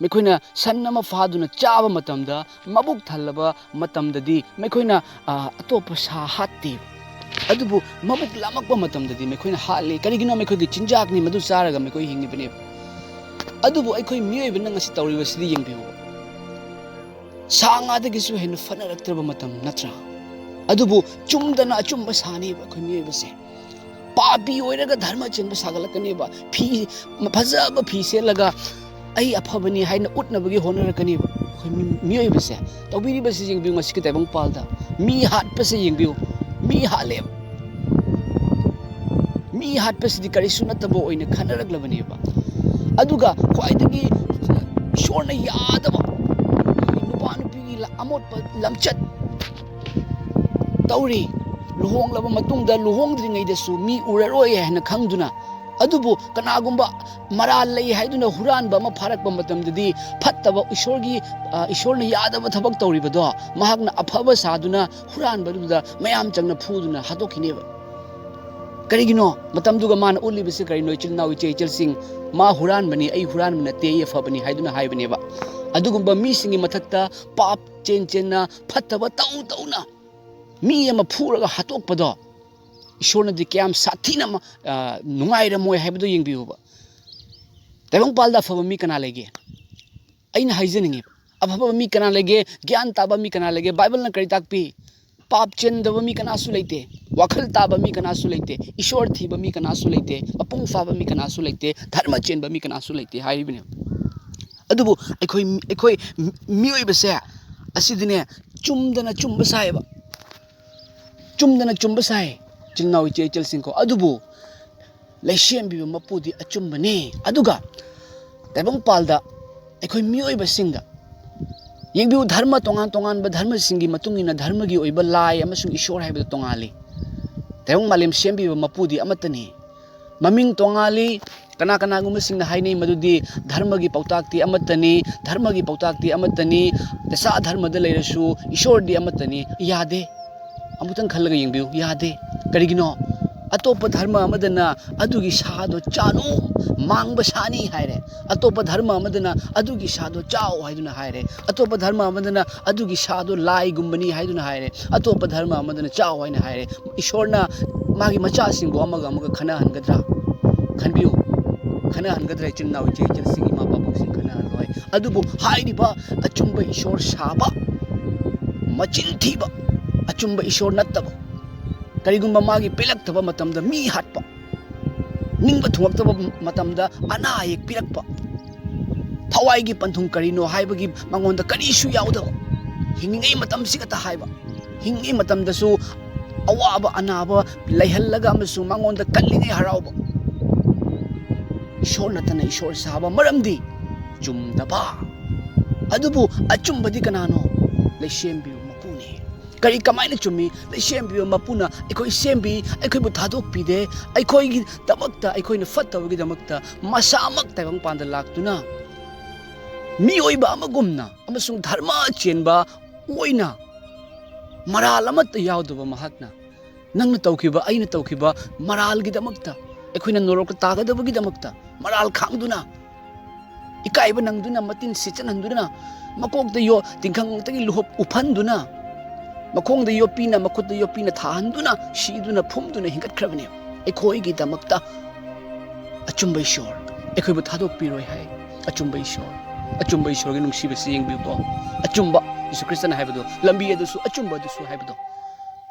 ꯃꯈꯣꯏꯅ ꯁꯟ ꯑꯃ ꯐꯥꯗꯨꯅ ꯆꯥꯕ ꯃꯇꯝꯗ, ꯃꯕꯨꯛ ꯊꯜꯂꯕ ꯃꯇꯝꯗꯗꯤ ꯃꯈꯣꯏꯅ, ꯑ, ꯑꯇꯣꯞꯄ ꯁꯥ ꯍꯥꯠꯇꯦ꯫ ꯑꯗꯨꯕꯨ ꯃꯕꯨꯛ ꯂꯥꯝꯃꯛꯄ ꯃꯇꯝꯗꯗꯤ ꯃꯈꯣꯏꯅ ꯍꯥꯠꯂꯤ꯫ ꯀꯔꯤꯒꯤꯅꯣ? ꯃꯈꯣꯏꯒꯤ ꯆꯤꯟꯖꯥꯛꯅꯤ, ꯃꯗꯨ ꯆꯥꯔꯒ ꯃꯈꯣꯏ ꯍꯤꯡꯉꯤꯕꯅꯦꯕ꯫ ꯑꯗꯨꯕꯨ ꯑꯩꯈꯣꯏ ꯃꯤꯑꯣꯏꯕꯅ ꯉꯁꯤ ꯇꯧꯔꯤꯕꯁꯤꯗꯤ ꯌꯦꯡꯕꯤꯌꯨ꯫ ꯁꯥ ꯉꯥꯗꯒꯤꯁꯨ ꯍꯦꯟꯅ ꯐꯠꯅꯔꯛꯇ꯭ꯔꯕ ꯃꯇꯝ ꯅꯠꯇ꯭ꯔꯥ? ꯑꯗꯨꯕꯨ ꯆꯨꯝꯗꯅ ꯑꯆꯨꯝꯕ ꯁꯥꯅꯦꯕ ꯑꯩꯈꯣꯏ ꯃꯤꯑꯣꯏꯕꯁꯦ꯫ ꯄꯥꯄꯤ ꯑꯣꯏꯔꯒ ꯙꯔꯃ ꯆꯦꯟꯕ ꯁꯥꯒꯠꯂꯛꯀꯅꯦꯕ꯫ ꯐꯤ, ꯐꯖꯕ ꯐꯤ ꯁꯦꯠꯂꯒ "ꯑꯩ ꯑꯐꯕꯅꯤ" ꯍꯥꯏꯅ ꯎꯠꯅꯕꯒꯤ ꯍꯣꯠꯅꯔꯛꯀꯅꯦꯕ꯫ ꯑꯩꯈꯣꯏ ꯃꯤ-, ꯃꯤꯑꯣꯏꯕꯁꯦ ꯇꯧꯕꯤꯔꯤꯕꯁꯤ ꯌꯦꯡꯕꯤꯌꯨ, ꯉꯁꯤꯒꯤ ꯇꯥꯏꯕꯪꯄꯥꯜꯗ ꯃꯤ ꯍꯥꯠꯄꯁꯦ ꯌꯦꯡꯕꯤꯌꯨ꯫ ꯃꯤ ꯍꯥꯠꯂꯦꯕ꯫ ꯃꯤ ꯍꯥꯠꯄꯁꯤꯗꯤ ꯀꯔꯤꯁꯨ ꯅꯠꯇꯕ ꯑꯣꯏꯅ ꯈꯟꯅꯔꯛꯂꯕꯅꯦꯕ꯫ ꯑꯗꯨꯒ ꯈ꯭ꯋꯥꯏꯗꯒꯤ ꯏꯁꯣꯔꯅ ꯌꯥꯗꯕ ꯅꯨꯄꯥ ꯅꯨꯄꯤꯒꯤ ꯑꯃꯣꯠꯄ ꯂꯝꯆꯠ ꯇꯧꯔꯤ꯫ ꯂꯨꯍꯣꯡꯂꯕ ꯃꯇꯨꯡꯗ, ꯂꯨꯍꯣꯡꯗ꯭ꯔꯤꯉꯩꯗꯁꯨ ꯃꯤ ꯎꯔꯔꯣꯏ ꯍꯥꯏꯅ ꯈꯪꯗꯨꯅ, ꯑꯗꯨꯕꯨ ꯀꯅꯥꯒꯨꯝꯕ ꯃꯔꯥꯜ ꯂꯩ ꯍꯥꯏꯗꯨꯅ ꯍꯨꯔꯥꯟꯕ ꯑꯃ ꯐꯥꯔꯛꯄ ꯃꯇꯝꯗꯗꯤ, ꯐꯠꯇꯕ, ꯏꯁꯣꯔꯒꯤ, ꯑ, ꯏꯁꯣꯔꯅ ꯌꯥꯗꯕ ꯊꯕꯛ ꯇꯧꯔꯤꯕꯗꯣ ꯃꯍꯥꯛꯅ ꯑꯐꯕ ꯁꯥꯗꯨꯅ ꯍꯨꯔꯥꯟꯕꯗꯨꯗ ꯃꯌꯥꯝ ꯆꯪꯅ ꯐꯨꯗꯨꯅ ꯍꯥꯠꯇꯣꯛꯈꯤꯅꯦꯕ꯫ ꯀꯔꯤꯒꯤꯅꯣ? ꯃꯇꯝꯗꯨꯒ ꯃꯥꯅ ꯎꯠꯂꯤꯕꯁꯤ ꯀꯔꯤꯅꯣ? ꯏꯆꯤꯜ ꯏꯅꯥꯎ, ꯏꯆꯦ ꯏꯆꯜꯁꯤꯡ, "ꯃꯥ ꯍꯨꯔꯥꯟꯕꯅꯤ, ꯑꯩ ꯍꯨꯔꯥꯟꯕ ꯅꯠꯇꯦ, ꯑꯩ ꯑꯐꯕꯅꯤ" ꯍꯥꯏꯗꯨꯅ ꯍꯥꯏꯕꯅꯦꯕ꯫ ꯑꯗꯨꯒꯨꯝꯕ ꯃꯤꯁꯤꯡꯒꯤ ꯃꯊꯛꯇ ꯄꯥꯞ ꯆꯦꯟ ꯆꯦꯟꯅ, ꯐꯠꯇꯕ ꯇꯧ ꯇꯧꯅ ꯃꯤ ꯑꯃ ꯐꯨꯔꯒ ꯍꯥꯠꯇꯣꯛꯄꯗꯣ ꯏꯁꯣꯔꯅꯗꯤ ꯀꯌꯥꯝ ꯁꯥꯊꯤꯅ ꯃ-, ꯑ, ꯅꯨꯡꯉꯥꯏꯔꯝꯃꯣꯏ ꯍꯥꯏꯕꯗꯨ ꯌꯦꯡꯕꯤꯌꯨꯕ꯫ ꯇꯥꯏꯕꯪꯄꯥꯜꯗ ꯑꯐꯕ ꯃꯤ ꯀꯅꯥ ꯂꯩꯒꯦ? ꯑꯩꯅ ꯍꯥꯏꯖꯅꯤꯡꯉꯤ, ꯑꯐꯕ ꯃꯤ ꯀꯅꯥ ꯂꯩꯒꯦ? ꯒ꯭ꯌꯥꯟ ꯇꯥꯕ ꯃꯤ ꯀꯅꯥ ꯂꯩꯒꯦ? ꯕꯥꯏꯕꯜꯅ ꯀꯔꯤ ꯇꯥꯛꯄꯤ? ꯄꯥꯞ ꯆꯦꯟꯗꯕ ꯃꯤ ꯀꯅꯥꯁꯨ ꯂꯩꯇꯦ꯫ ꯋꯥꯈꯜ ꯇꯥꯕ ꯃꯤ ꯀꯅꯥꯁꯨ ꯂꯩꯇꯦ꯫ ꯏꯁꯣꯔ ꯊꯤꯕ ꯃꯤ ꯀꯅꯥꯁꯨ ꯂꯩꯇꯦ꯫ ꯃꯄꯨꯡ ꯐꯥꯕ ꯃꯤ ꯀꯅꯥꯁꯨ ꯂꯩꯇꯦ꯫ ꯙꯔꯃ ꯆꯦꯟꯕ ꯃꯤ ꯀꯅꯥꯁꯨ ꯂꯩꯇꯦ ꯍꯥꯏꯔꯤꯕꯅꯦꯕ꯫ ꯑꯗꯨꯕꯨ ꯑꯩꯈꯣꯏ, ꯑꯩꯈꯣꯏ ꯃꯤꯑꯣꯏꯕꯁꯦ ꯑꯁꯤꯗꯤꯅꯦ, ꯆꯨꯝꯗꯅ ꯆꯨꯝꯕ ꯁꯥꯏꯌꯦꯕ꯫ ꯆꯨꯝꯗꯅ ꯆꯨꯝꯕ ꯁꯥꯏ, ꯏꯆꯤꯜ ꯏꯅꯥꯎ, ꯏꯆꯦ ꯏꯆꯜꯁꯤꯡꯀꯣ꯫ ꯑꯗꯨꯕꯨ ꯂꯩꯁꯦꯝꯕꯤꯕ ꯃꯄꯨꯗꯤ ꯑꯆꯨꯝꯕꯅꯤ꯫ ꯑꯗꯨꯒ ꯇꯥꯏꯕꯪꯄꯥꯜꯗ ꯑꯩꯈꯣꯏ ꯃꯤꯑꯣꯏꯕꯁꯤꯡꯗ ꯌꯦꯡꯕꯤꯌꯨ, ꯙꯔꯃ ꯇꯣꯉꯥꯟ ꯇꯣꯉꯥꯟꯕ ꯙꯔꯃꯁꯤꯡꯒꯤ ꯃꯇꯨꯡ ꯏꯟꯅ ꯙꯔꯃꯒꯤ ꯑꯣꯏꯕ ꯂꯥꯏ ꯑꯃꯁꯨꯡ ꯏꯁꯣꯔ ꯍꯥꯏꯕꯗꯨ ꯇꯣꯉꯥꯜꯂꯤ꯫ ꯇꯥꯏꯕꯪ ꯃꯥꯂꯦꯝ ꯁꯦꯝꯕꯤꯕ ꯃꯄꯨꯗꯤ ꯑꯃꯠꯇꯅꯤ꯫ ꯃꯃꯤꯡ ꯇꯣꯉꯥꯜꯂꯤ꯫ ꯀꯅꯥ ꯀꯅꯥꯒꯨꯝꯕꯁꯤꯡꯅ ꯍꯥꯏꯅꯩ ꯃꯗꯨꯗꯤ ꯙꯔꯃꯒꯤ ꯄꯥꯎꯇꯥꯛꯇꯤ ꯑꯃꯠꯇꯅꯤ, ꯙꯔꯃꯒꯤ ꯄꯥꯎꯇꯥꯛꯇꯤ ꯑꯃꯠꯇꯅꯤ, ꯏꯁꯥ ꯙꯔꯃꯗ ꯂꯩꯔꯁꯨ ꯏꯁꯣꯔꯗꯤ ꯑꯃꯠꯇꯅꯤ꯫ ꯌꯥꯗꯦ꯫ ꯑꯃꯨꯛꯇꯪ ꯈꯜꯂꯒ ꯌꯦꯡꯕꯤꯌꯨ, ꯌꯥꯗꯦ꯫ ꯀꯔꯤꯒꯤꯅꯣ? ꯑꯇꯣꯞꯄ ꯙꯔꯃ ꯑꯃꯗꯅ "ꯑꯗꯨꯒꯤ ꯁꯥꯗꯣ ꯆꯥꯅꯨ, ꯃꯥꯡꯕ ꯁꯥꯅꯤ" ꯍꯥꯏꯔꯦ꯫ ꯑꯇꯣꯞꯄ ꯙꯔꯃ ꯑꯃꯗꯅ "ꯑꯗꯨꯒꯤ ꯁꯥꯗꯣ ꯆꯥꯎ" ꯍꯥꯏꯗꯨꯅ ꯍꯥꯏꯔꯦ꯫ ꯑꯇꯣꯞꯄ ꯙꯔꯃ ꯑꯃꯗꯅ "ꯑꯗꯨꯒꯤ ꯁꯥꯗꯣ ꯂꯥꯏꯒꯨꯝꯕꯅꯤ" ꯍꯥꯏꯗꯨꯅ ꯍꯥꯏꯔꯦ꯫ ꯑꯇꯣꯞꯄ ꯙꯔꯃ ꯑꯃꯗꯅ "ꯆꯥꯎ" ꯍꯥꯏꯅ ꯍꯥꯏꯔꯦ꯫ ꯏꯁꯣꯔꯅ ꯃꯥꯒꯤ ꯃꯆꯥꯁꯤꯡꯕꯨ ꯑꯃꯒ ꯑꯃꯒ ꯈꯟꯅꯍꯟꯒꯗ꯭ꯔꯥ? ꯈꯟꯕꯤꯌꯨ, ꯈꯟꯅꯍꯟꯒꯗ꯭ꯔꯥ? ꯏꯆꯤꯟ ꯏꯅꯥꯎ, ꯏꯆꯦ ꯏꯆꯜꯁꯤꯡ, ꯏꯃꯥ ꯄꯥꯕꯨꯡꯁꯤꯡ ꯈꯟꯅꯍꯜꯂꯣꯏ꯫ ꯑꯗꯨꯕꯨ ꯍꯥꯏꯔꯤꯕ ꯑꯆꯨꯝꯕ ꯏꯁꯣꯔ ꯁꯥꯕ, ꯃꯆꯤꯟ ꯊꯤꯕ, ꯑꯆꯨꯝꯕ ꯏꯁꯣꯔ ꯅꯠꯇꯕ, ꯀꯔꯤꯒꯨꯝꯕ ꯃꯥꯒꯤ ꯄꯦꯜꯂꯛꯇꯕ ꯃꯇꯝꯗ ꯃꯤ ꯍꯥꯠꯄ, ꯅꯤꯡꯕ ꯊꯨꯡꯂꯛꯇꯕ ꯃꯇꯝꯗ ꯑꯅꯥ ꯑꯌꯦꯛ ꯄꯤꯔꯛꯄ, ꯊꯋꯥꯏꯒꯤ ꯄꯟꯊꯨꯡ ꯀꯔꯤꯅꯣ ꯍꯥꯏꯕꯒꯤ ꯃꯉꯣꯟꯗ ꯀꯔꯤꯁꯨ ꯌꯥꯎꯗꯕ, ꯍꯤꯡꯉꯤꯉꯩ ꯃꯇꯝꯁꯤꯒꯇ ꯍꯥꯏꯕ, ꯍꯤꯡꯉꯤꯉꯩ ꯃꯇꯝꯗꯁꯨ ꯑꯋꯥꯕ ꯑꯅꯥꯕ ꯂꯩꯍꯜꯂꯒ ꯑꯃꯁꯨꯡ ꯃꯉꯣꯟꯗ ꯀꯜꯂꯤꯉꯩ ꯍꯔꯥꯎꯕ, ꯏꯁꯣꯔ ꯅꯠꯇꯅ ꯏꯁꯣꯔ ꯁꯥꯕ꯫ ꯃꯔꯝꯗꯤ ꯆꯨꯝꯗꯕ꯫ ꯑꯗꯨꯕꯨ ꯑꯆꯨꯝꯕꯗꯤ ꯀꯅꯥꯅꯣ? ꯂꯩꯁꯦꯝꯕꯤꯕ ꯃꯄꯨꯅꯤ꯫ ꯀꯔꯤ, ꯀꯃꯥꯏꯅ ꯆꯨꯝꯃꯤ? ꯂꯩꯁꯦꯝꯕꯤꯕ ꯃꯄꯨꯅ ꯑꯩꯈꯣꯏ ꯁꯦꯝꯕꯤ, ꯑꯩꯈꯣꯏꯕꯨ ꯊꯥꯗꯣꯛꯄꯤꯗꯦ꯫ ꯑꯩꯈꯣꯏꯒꯤꯗꯃꯛꯇ, ꯑꯩꯈꯣꯏꯅ ꯐꯠꯇꯕꯒꯤꯗꯃꯛꯇ ꯃꯁꯥꯃꯛ ꯇꯥꯏꯕꯪꯄꯥꯟꯗ ꯂꯥꯛꯇꯨꯅ ꯃꯤꯑꯣꯏꯕ ꯑꯃꯒꯨꯝꯅ ꯑꯃꯁꯨꯡ ꯙꯔꯃ ꯆꯦꯟꯕ ꯑꯣꯏꯅ ꯃꯔꯥꯜ ꯑꯃꯠꯇ ꯌꯥꯎꯗꯕ ꯃꯍꯥꯛꯅ ꯅꯪꯅ ꯇꯧꯈꯤꯕ, ꯑꯩꯅ ꯇꯧꯈꯤꯕ ꯃꯔꯥꯜꯒꯤꯗꯃꯛꯇ, ꯑꯩꯈꯣꯏꯅ ꯅꯣꯔꯣꯛꯇ ꯇꯥꯒꯗꯕꯒꯤꯗꯃꯛꯇ ꯃꯔꯥꯜ ꯈꯥꯡꯗꯨꯅ, ꯏꯀꯥꯏꯕ ꯅꯪꯗꯨꯅ, ꯃꯇꯤꯟ ꯁꯤꯠꯆꯟꯍꯟꯗꯨꯅ, ꯃꯀꯣꯛꯇ ꯌꯣ-, ꯇꯤꯡꯈꯪ ꯉꯛꯇꯒꯤ ꯂꯨꯍꯣꯞ ꯎꯞꯍꯟꯗꯨꯅ, ꯃꯈꯣꯡꯗ ꯌꯣꯠꯄꯤꯅ, ꯃꯈꯨꯠꯇ ꯌꯣꯠꯄꯤꯅ ꯊꯥꯍꯟꯗꯨꯅ, ꯁꯤꯗꯨꯅ, ꯐꯨꯝꯗꯨꯅ ꯍꯤꯡꯒꯠꯈ꯭ꯔꯕꯅꯦꯕ ꯑꯩꯈꯣꯏꯒꯤꯗꯃꯛꯇ꯫ ꯑꯆꯨꯝꯕ ꯏꯁꯣꯔ ꯑꯩꯈꯣꯏꯕꯨ ꯊꯥꯗꯣꯛꯄꯤꯔꯣꯏ ꯍꯥꯏ꯫ ꯑꯆꯨꯝꯕ ꯏꯁꯣꯔ, ꯑꯆꯨꯝꯕ ꯏꯁꯣꯔꯒꯤ ꯅꯨꯡꯁꯤꯕꯁꯤ ꯌꯦꯡꯕꯤꯌꯨꯀꯣ꯫ ꯑꯆꯨꯝꯕ, ꯌꯤꯁꯨ ꯈ꯭ꯔꯤꯁꯇꯅ ꯍꯥꯏꯕꯗꯣ, ꯂꯝꯕꯤ ꯑꯗꯨꯁꯨ, ꯑꯆꯨꯝꯕ ꯑꯗꯨꯁꯨ ꯍꯥꯏꯕꯗꯣ,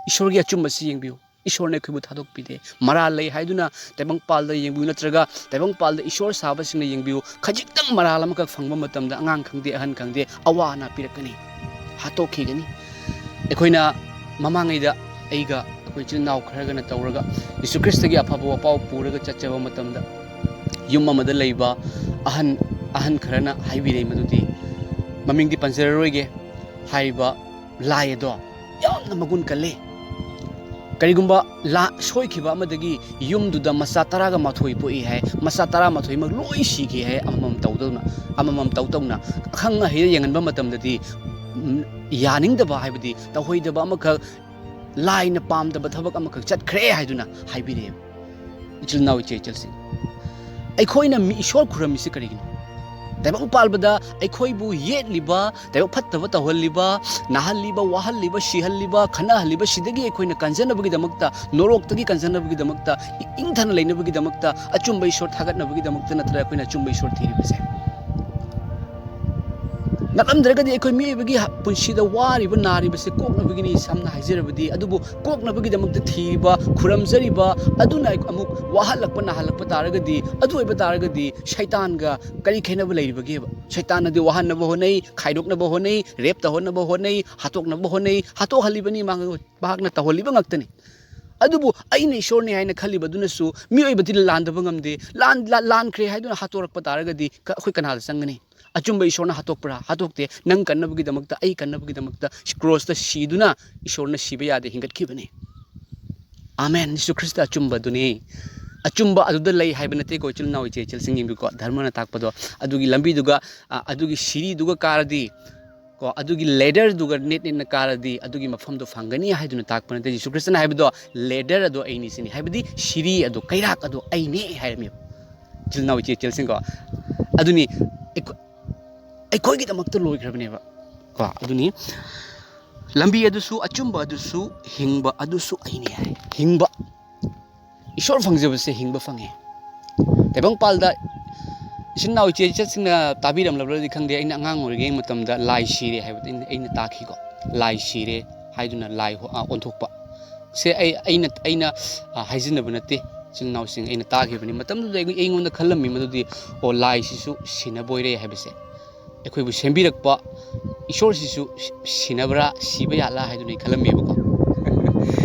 ꯏꯁꯣꯔꯒꯤ ꯑꯆꯨꯝꯕꯁꯤ ꯌꯦꯡꯕꯤꯌꯨ꯫ ꯏꯁꯣꯔꯅ ꯑꯩꯈꯣꯏꯕꯨ ꯊꯥꯗꯣꯛꯄꯤꯗꯦ꯫ ꯃꯔꯥꯜ ꯂꯩ ꯍꯥꯏꯗꯨꯅ ꯇꯥꯏꯕꯪꯄꯥꯜꯗ ꯌꯦꯡꯕꯤꯌꯨ, ꯅꯠꯇ꯭ꯔꯒ ꯇꯥꯏꯕꯪꯄꯥꯜꯗ ꯏꯁꯣꯔ ꯁꯥꯕꯁꯤꯡꯅ ꯌꯦꯡꯕꯤꯌꯨ꯫ ꯈꯖꯤꯛꯇꯪ ꯃꯔꯥꯜ ꯑꯃꯈꯛ ꯐꯪꯕ ꯃꯇꯝꯗ ꯑꯉꯥꯡ ꯈꯪꯗꯦ, ꯑꯍꯟ ꯈꯪꯗꯦ, ꯑꯋꯥ ꯑꯅꯥ ꯄꯤꯔꯛꯀꯅꯤ, ꯍꯥꯠꯇꯣꯛꯈꯤꯒꯅꯤ꯫ ꯑꯩꯈꯣꯏꯅ ꯃꯃꯥꯡꯉꯩꯗ ꯑꯩꯒ ꯑꯩꯈꯣꯏ ꯏꯆꯤꯜ ꯏꯅꯥꯎ ꯈꯔꯒꯅ ꯇꯧꯔꯒ ꯌꯤꯁꯨ ꯈ꯭ꯔꯤꯁꯇꯒꯤ ꯑꯐꯕ ꯋꯥꯄꯥꯎ ꯄꯨꯔꯒ ꯆꯠꯆꯕ ꯃꯇꯝꯗ, ꯌꯨꯝ ꯑꯃꯗ ꯂꯩꯕ ꯑꯍꯟ, ꯑꯍꯟ ꯈꯔꯅ ꯍꯥꯏꯕꯤꯔꯛꯏ ꯃꯗꯨꯗꯤ, ꯃꯃꯤꯡꯗꯤ ꯄꯟꯖꯔꯔꯣꯏꯒꯦ, ꯍꯥꯏꯔꯤꯕ ꯂꯥꯏ ꯑꯗꯣ ꯌꯥꯝꯅ ꯃꯒꯨꯟ ꯀꯜꯂꯤ꯫ ꯀꯔꯤꯒꯨꯝꯕ ꯂꯥ-, ꯁꯣꯏꯈꯤꯕ ꯑꯃꯗꯒꯤ ꯌꯨꯝꯗꯨꯗ ꯃꯆꯥ ꯇꯔꯥꯒ ꯃꯥꯊꯣꯏ ꯄꯣꯛꯏ ꯍꯥꯏ, ꯃꯆꯥ ꯇꯔꯥꯃꯥꯊꯣꯏꯃꯛ ꯂꯣꯏ ꯁꯤꯈꯤ ꯍꯥꯏ, ꯑꯃꯃꯝ ꯇꯧꯗꯧꯅ, ꯑꯃꯃꯝ ꯇꯧ ꯇꯧꯅ꯫ ꯑꯈꯪ ꯑꯍꯩꯗ ꯌꯦꯡꯍꯟꯕ ꯃꯇꯝꯗꯗꯤ, ꯎꯝ, ꯌꯥꯅꯤꯡꯗꯕ, ꯍꯥꯏꯕꯗꯤ ꯇꯧꯍꯩꯗꯕ ꯑꯃꯈꯛ, ꯂꯥꯏꯅ ꯄꯥꯝꯗꯕ ꯊꯕꯛ ꯑꯃꯈꯛ ꯆꯠꯈ꯭ꯔꯦ ꯍꯥꯏꯗꯨꯅ ꯍꯥꯏꯕꯤꯔꯛꯑꯦꯕ꯫ ꯏꯆꯤꯜ ꯏꯅꯥꯎ, ꯏꯆꯦ ꯏꯆꯜꯁꯤꯡ, ꯑꯩꯈꯣꯏꯅ ꯃꯤ ꯏꯁꯣꯔ ꯈꯨꯔꯝꯃꯤꯁꯤ ꯀꯔꯤꯒꯤꯅꯣ? ꯇꯥꯏꯕꯪ ꯄꯥꯜꯕꯗ ꯑꯩꯈꯣꯏꯕꯨ ꯌꯦꯠꯂꯤꯕ, ꯇꯥꯏꯕꯪ ꯐꯠꯇꯕ ꯇꯧꯍꯜꯂꯤꯕ, ꯅꯥꯍꯜꯂꯤꯕ, ꯋꯥꯍꯜꯂꯤꯕ, ꯁꯤꯍꯜꯂꯤꯕ, ꯈꯠꯅꯍꯜꯂꯤꯕ, ꯁꯤꯗꯒꯤ ꯑꯩꯈꯣꯏꯅ ꯀꯟꯖꯅꯕꯒꯤꯗꯃꯛꯇ, ꯅꯣꯔꯣꯛꯇꯒꯤ ꯀꯟꯖꯅꯕꯒꯤꯗꯃꯛꯇ, ꯏ-, ꯏꯪꯊꯅ ꯂꯩꯅꯕꯒꯤꯗꯃꯛꯇ, ꯑꯆꯨꯝꯕ ꯏꯁꯣꯔ ꯊꯥꯒꯠꯅꯕꯒꯤꯗꯃꯛꯇ ꯅꯠꯇ꯭ꯔ ꯑꯩꯈꯣꯏꯅ ꯑꯆꯨꯝꯕ ꯏꯁꯣꯔ ꯊꯤꯔꯤꯕꯁꯦ? ꯅꯠꯂꯝꯗ꯭ꯔꯒꯗꯤ ꯑꯩꯈꯣꯏ ꯃꯤꯑꯣꯏꯕꯒꯤ ꯍ-, ꯄꯨꯟꯁꯤꯗ ꯋꯥꯔꯤꯕ, ꯅꯥꯔꯤꯕꯁꯦ ꯀꯣꯛꯅꯕꯒꯤꯅꯤ, ꯁꯝꯅ ꯍꯥꯏꯖꯔꯕꯗꯤ꯫ ꯑꯗꯨꯕꯨ ꯀꯣꯛꯅꯕꯒꯤꯗꯃꯛꯇ ꯊꯤꯔꯤꯕ, ꯈꯨꯔꯝꯖꯔꯤꯕ ꯑꯗꯨꯅ ꯑꯩ-, ꯑꯃꯨꯛ ꯋꯥꯍꯜꯂꯛꯄ, ꯅꯥꯍꯜꯂꯛꯄ ꯇꯥꯔꯒꯗꯤ, ꯑꯗꯨ ꯑꯣꯏꯕ ꯇꯥꯔꯒꯗꯤ ꯁꯩꯇꯥꯟꯒ ꯀꯔꯤ ꯈꯦꯠꯅꯕ ꯂꯩꯔꯤꯕꯒꯦꯕ? ꯁꯩꯇꯥꯟꯅꯗꯤ ꯋꯥꯍꯟꯅꯕ ꯍꯣꯠꯅꯩ, ꯈꯥꯏꯗꯣꯛꯅꯕ ꯍꯣꯠꯅꯩ, ꯔꯦꯞ ꯇꯧꯍꯟꯅꯕ ꯍꯣꯠꯅꯩ, ꯍꯥꯠꯇꯣꯛꯅꯕ ꯍꯣꯠꯅꯩ, ꯍꯥꯠꯇꯣꯛꯍꯜꯂꯤꯕꯅꯤ, ꯃꯍꯥꯛ-, ꯃꯍꯥꯛꯅ ꯇꯧꯍꯜꯂꯤꯕ ꯉꯥꯛꯇꯅꯤ꯫ ꯑꯗꯨꯕꯨ ꯑꯩꯅ ꯏꯁꯣꯔꯅꯤ ꯍꯥꯏꯅ ꯈꯜꯂꯤꯕꯗꯨꯅꯁꯨ ꯃꯤꯑꯣꯏꯕꯗꯤ ꯂꯥꯟꯗꯕ ꯉꯝꯗꯦ꯫ ꯂꯥꯟ-, ꯂꯥ-, ꯂꯥꯟꯈ꯭ꯔꯦ ꯍꯥꯏꯗꯨꯅ ꯍꯥꯠꯇꯣꯔꯛꯄ ꯇꯥꯔꯒꯗꯤ ꯀ-, ꯑꯩꯈꯣꯏ ꯀꯅꯥꯗ ꯆꯪꯒꯅꯤ? ꯑꯆꯨꯝꯕ ꯏꯁꯣꯔꯅ ꯍꯥꯠꯇꯣꯛꯄ꯭ꯔꯥ? ꯍꯥꯠꯇꯣꯛꯇꯦ꯫ ꯅꯪ ꯀꯟꯅꯕꯒꯤꯗꯃꯛꯇ, ꯑꯩ ꯀꯟꯅꯕꯒꯤꯗꯃꯛꯇ ꯀ꯭ꯔꯣꯁꯇ ꯁꯤꯗꯨꯅ ꯏꯁꯣꯔꯅ ꯁꯤꯕ ꯌꯥꯗꯦ, ꯍꯤꯡꯒꯠꯈꯤꯕꯅꯤ꯫ ꯑꯃꯦꯟ꯫ ꯌꯤꯁꯨ ꯈ꯭ꯔꯤꯁꯇ ꯑꯆꯨꯝꯕꯗꯨꯅꯤ꯫ ꯑꯆꯨꯝꯕ ꯑꯗꯨꯗ ꯂꯩ ꯍꯥꯏꯕ ꯅꯠꯇꯦꯀꯣ, ꯏꯆꯤꯜ ꯏꯅꯥꯎ, ꯏꯆꯦ ꯏꯆꯜꯁꯤꯡ, ꯌꯦꯡꯕꯤꯀꯣ, ꯙꯔꯃꯅ ꯇꯥꯛꯄꯗꯣ ꯑꯗꯨꯒꯤ ꯂꯝꯕꯤꯗꯨꯒ, ꯑ, ꯑꯗꯨꯒꯤ ꯁꯤꯔꯤꯗꯨꯒ ꯀꯥꯔꯗꯤ, ꯀꯣ, ꯑꯗꯨꯒꯤ ladderꯗꯨꯒ ꯅꯦꯠ ꯅꯦꯠꯅ ꯀꯥꯔꯗꯤ ꯑꯗꯨꯒꯤ ꯃꯐꯝꯗꯣ ꯐꯪꯒꯅꯤ ꯍꯥꯏꯗꯨꯅ ꯇꯥꯛꯄ ꯅꯠꯇꯦ꯫ ꯌꯤꯁꯨ ꯈ꯭ꯔꯤꯁꯇꯅ ꯍꯥꯏꯕꯗꯣ, "ladder ꯑꯗꯣ ꯑꯩꯅꯤ" ꯁꯤꯅꯤ, ꯍꯥꯏꯕꯗꯤ ꯁꯤꯔꯤ ꯑꯗꯣ, ꯀꯩꯔꯥꯛ ꯑꯗꯣ ꯑꯩꯅꯦ ꯍꯥꯏꯔꯝꯃꯦꯕ꯫ ꯏꯆꯤꯜ ꯏꯅꯥꯎ, ꯏꯆꯦ ꯏꯆꯜꯁꯤꯡꯀꯣ, ꯑꯗꯨꯅꯤ ꯑꯩꯈꯣ-, ꯑꯩꯈꯣꯏꯒꯤꯗꯃꯛꯇ ꯂꯣꯏꯈ꯭ꯔꯕꯅꯦꯕ꯫ ꯀꯣ, ꯑꯗꯨꯅꯤ ꯂꯝꯕꯤ ꯑꯗꯨꯁꯨ, ꯑꯆꯨꯝꯕ ꯑꯗꯨꯁꯨ, ꯍꯤꯡꯕ ꯑꯗꯨꯁꯨ ꯑꯩꯅꯤ ꯍꯥꯏ꯫ ꯍꯤꯡꯕ꯫ ꯏꯁꯣꯔ ꯐꯪꯖꯕꯁꯦ ꯍꯤꯡꯕ ꯐꯪꯉꯦ꯫ ꯇꯥꯏꯕꯪꯄꯥꯜꯗ ꯏꯆꯤꯟ ꯏꯅꯥꯎ ꯏꯆꯦ ꯏꯆꯜꯁꯤꯡꯅ ꯇꯥꯕꯤꯔꯝꯂꯕ꯭ꯔꯗꯤ ꯈꯪꯗꯦ, ꯑꯩꯅ ꯑꯉꯥꯡ ꯑꯣꯏꯔꯤꯉꯩ ꯃꯇꯝꯗ ꯂꯥꯏ ꯁꯤꯔꯦ ꯍꯥꯏꯕꯗꯤ ꯑꯩꯅ, ꯑꯩꯅ ꯇꯥꯈꯤꯀꯣ꯫ ꯂꯥꯏ ꯁꯤꯔꯦ ꯍꯥꯏꯗꯨꯅ ꯂꯥꯏ ꯍꯣ-, ꯑ, ꯑꯣꯟꯊꯣꯛꯄ꯫ ꯁꯦ ꯑꯩ, ꯑꯩꯅ, ꯑꯩꯅ, ꯑ, ꯍꯥꯏꯖꯤꯟꯅꯕ ꯅꯠꯇꯦ, ꯏꯆꯤꯟ ꯏꯅꯥꯎꯁꯤꯡ, ꯑꯩꯅ ꯇꯥꯈꯤꯕꯅꯤ꯫ ꯃꯇꯝꯗꯨꯗ ꯑꯩ, ꯑꯩꯉꯣꯟꯗ ꯈꯜꯂꯝꯃꯤ ꯃꯗꯨꯗꯤ, "ꯑꯣ, ꯂꯥꯏꯁꯤꯁꯨ ꯁꯤꯅꯕ ꯑꯣꯏꯔꯦ" ꯍꯥꯏꯕꯁꯦ꯫ ꯑꯩꯈꯣꯏꯕꯨ ꯁꯦꯝꯕꯤꯔꯛꯄ ꯏꯁꯣꯔꯁꯤꯁꯨ ꯁꯤ-, ꯁꯤꯅꯕ꯭ꯔꯥ, ꯁꯤꯕ ꯌꯥꯠꯂꯥ ꯍꯥꯏꯗꯨꯅ ꯑꯩ ꯈꯜꯂꯝꯃꯦꯕꯀꯣ꯫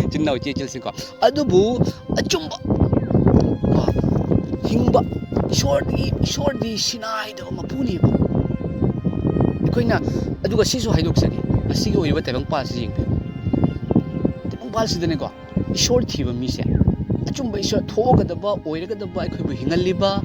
ꯏꯆꯤꯟ ꯏꯅꯥꯎ ꯏꯆꯦ ꯏꯆꯜꯁꯤꯡꯀꯣ꯫ ꯑꯗꯨꯕꯨ ꯑꯆꯨꯝꯕ, ꯀꯣ, ꯍꯤꯡꯕ, ꯏꯁꯣꯔꯗꯤ, ꯏꯁꯣꯔꯗꯤ ꯁꯤꯅꯥꯏꯗꯕ ꯃꯄꯨꯅꯦꯕ꯫ ꯑꯩꯈꯣꯏꯅ, ꯑꯗꯨꯒ ꯁꯤꯁꯨ ꯍꯥꯏꯗꯣꯛꯆꯒꯦ, ꯉꯁꯤꯒꯤ ꯑꯣꯏꯔꯤꯕ ꯇꯥꯏꯕꯪꯄꯥꯜꯁꯤ ꯌꯦꯡꯕꯤꯌꯨ꯫ ꯇꯥꯏꯕꯪꯄꯥꯜꯁꯤꯗꯅꯦꯀꯣ, ꯏꯁꯣꯔ ꯊꯤꯕ ꯃꯤꯁꯦ, ꯑꯆꯨꯝꯕ ꯏꯁꯣꯔ, ꯊꯣꯛꯑꯒꯗꯕ, ꯑꯣꯏꯔꯒꯗꯕ, ꯑꯩꯈꯣꯏꯕꯨ ꯍꯤꯡꯍꯜꯂꯤꯕ,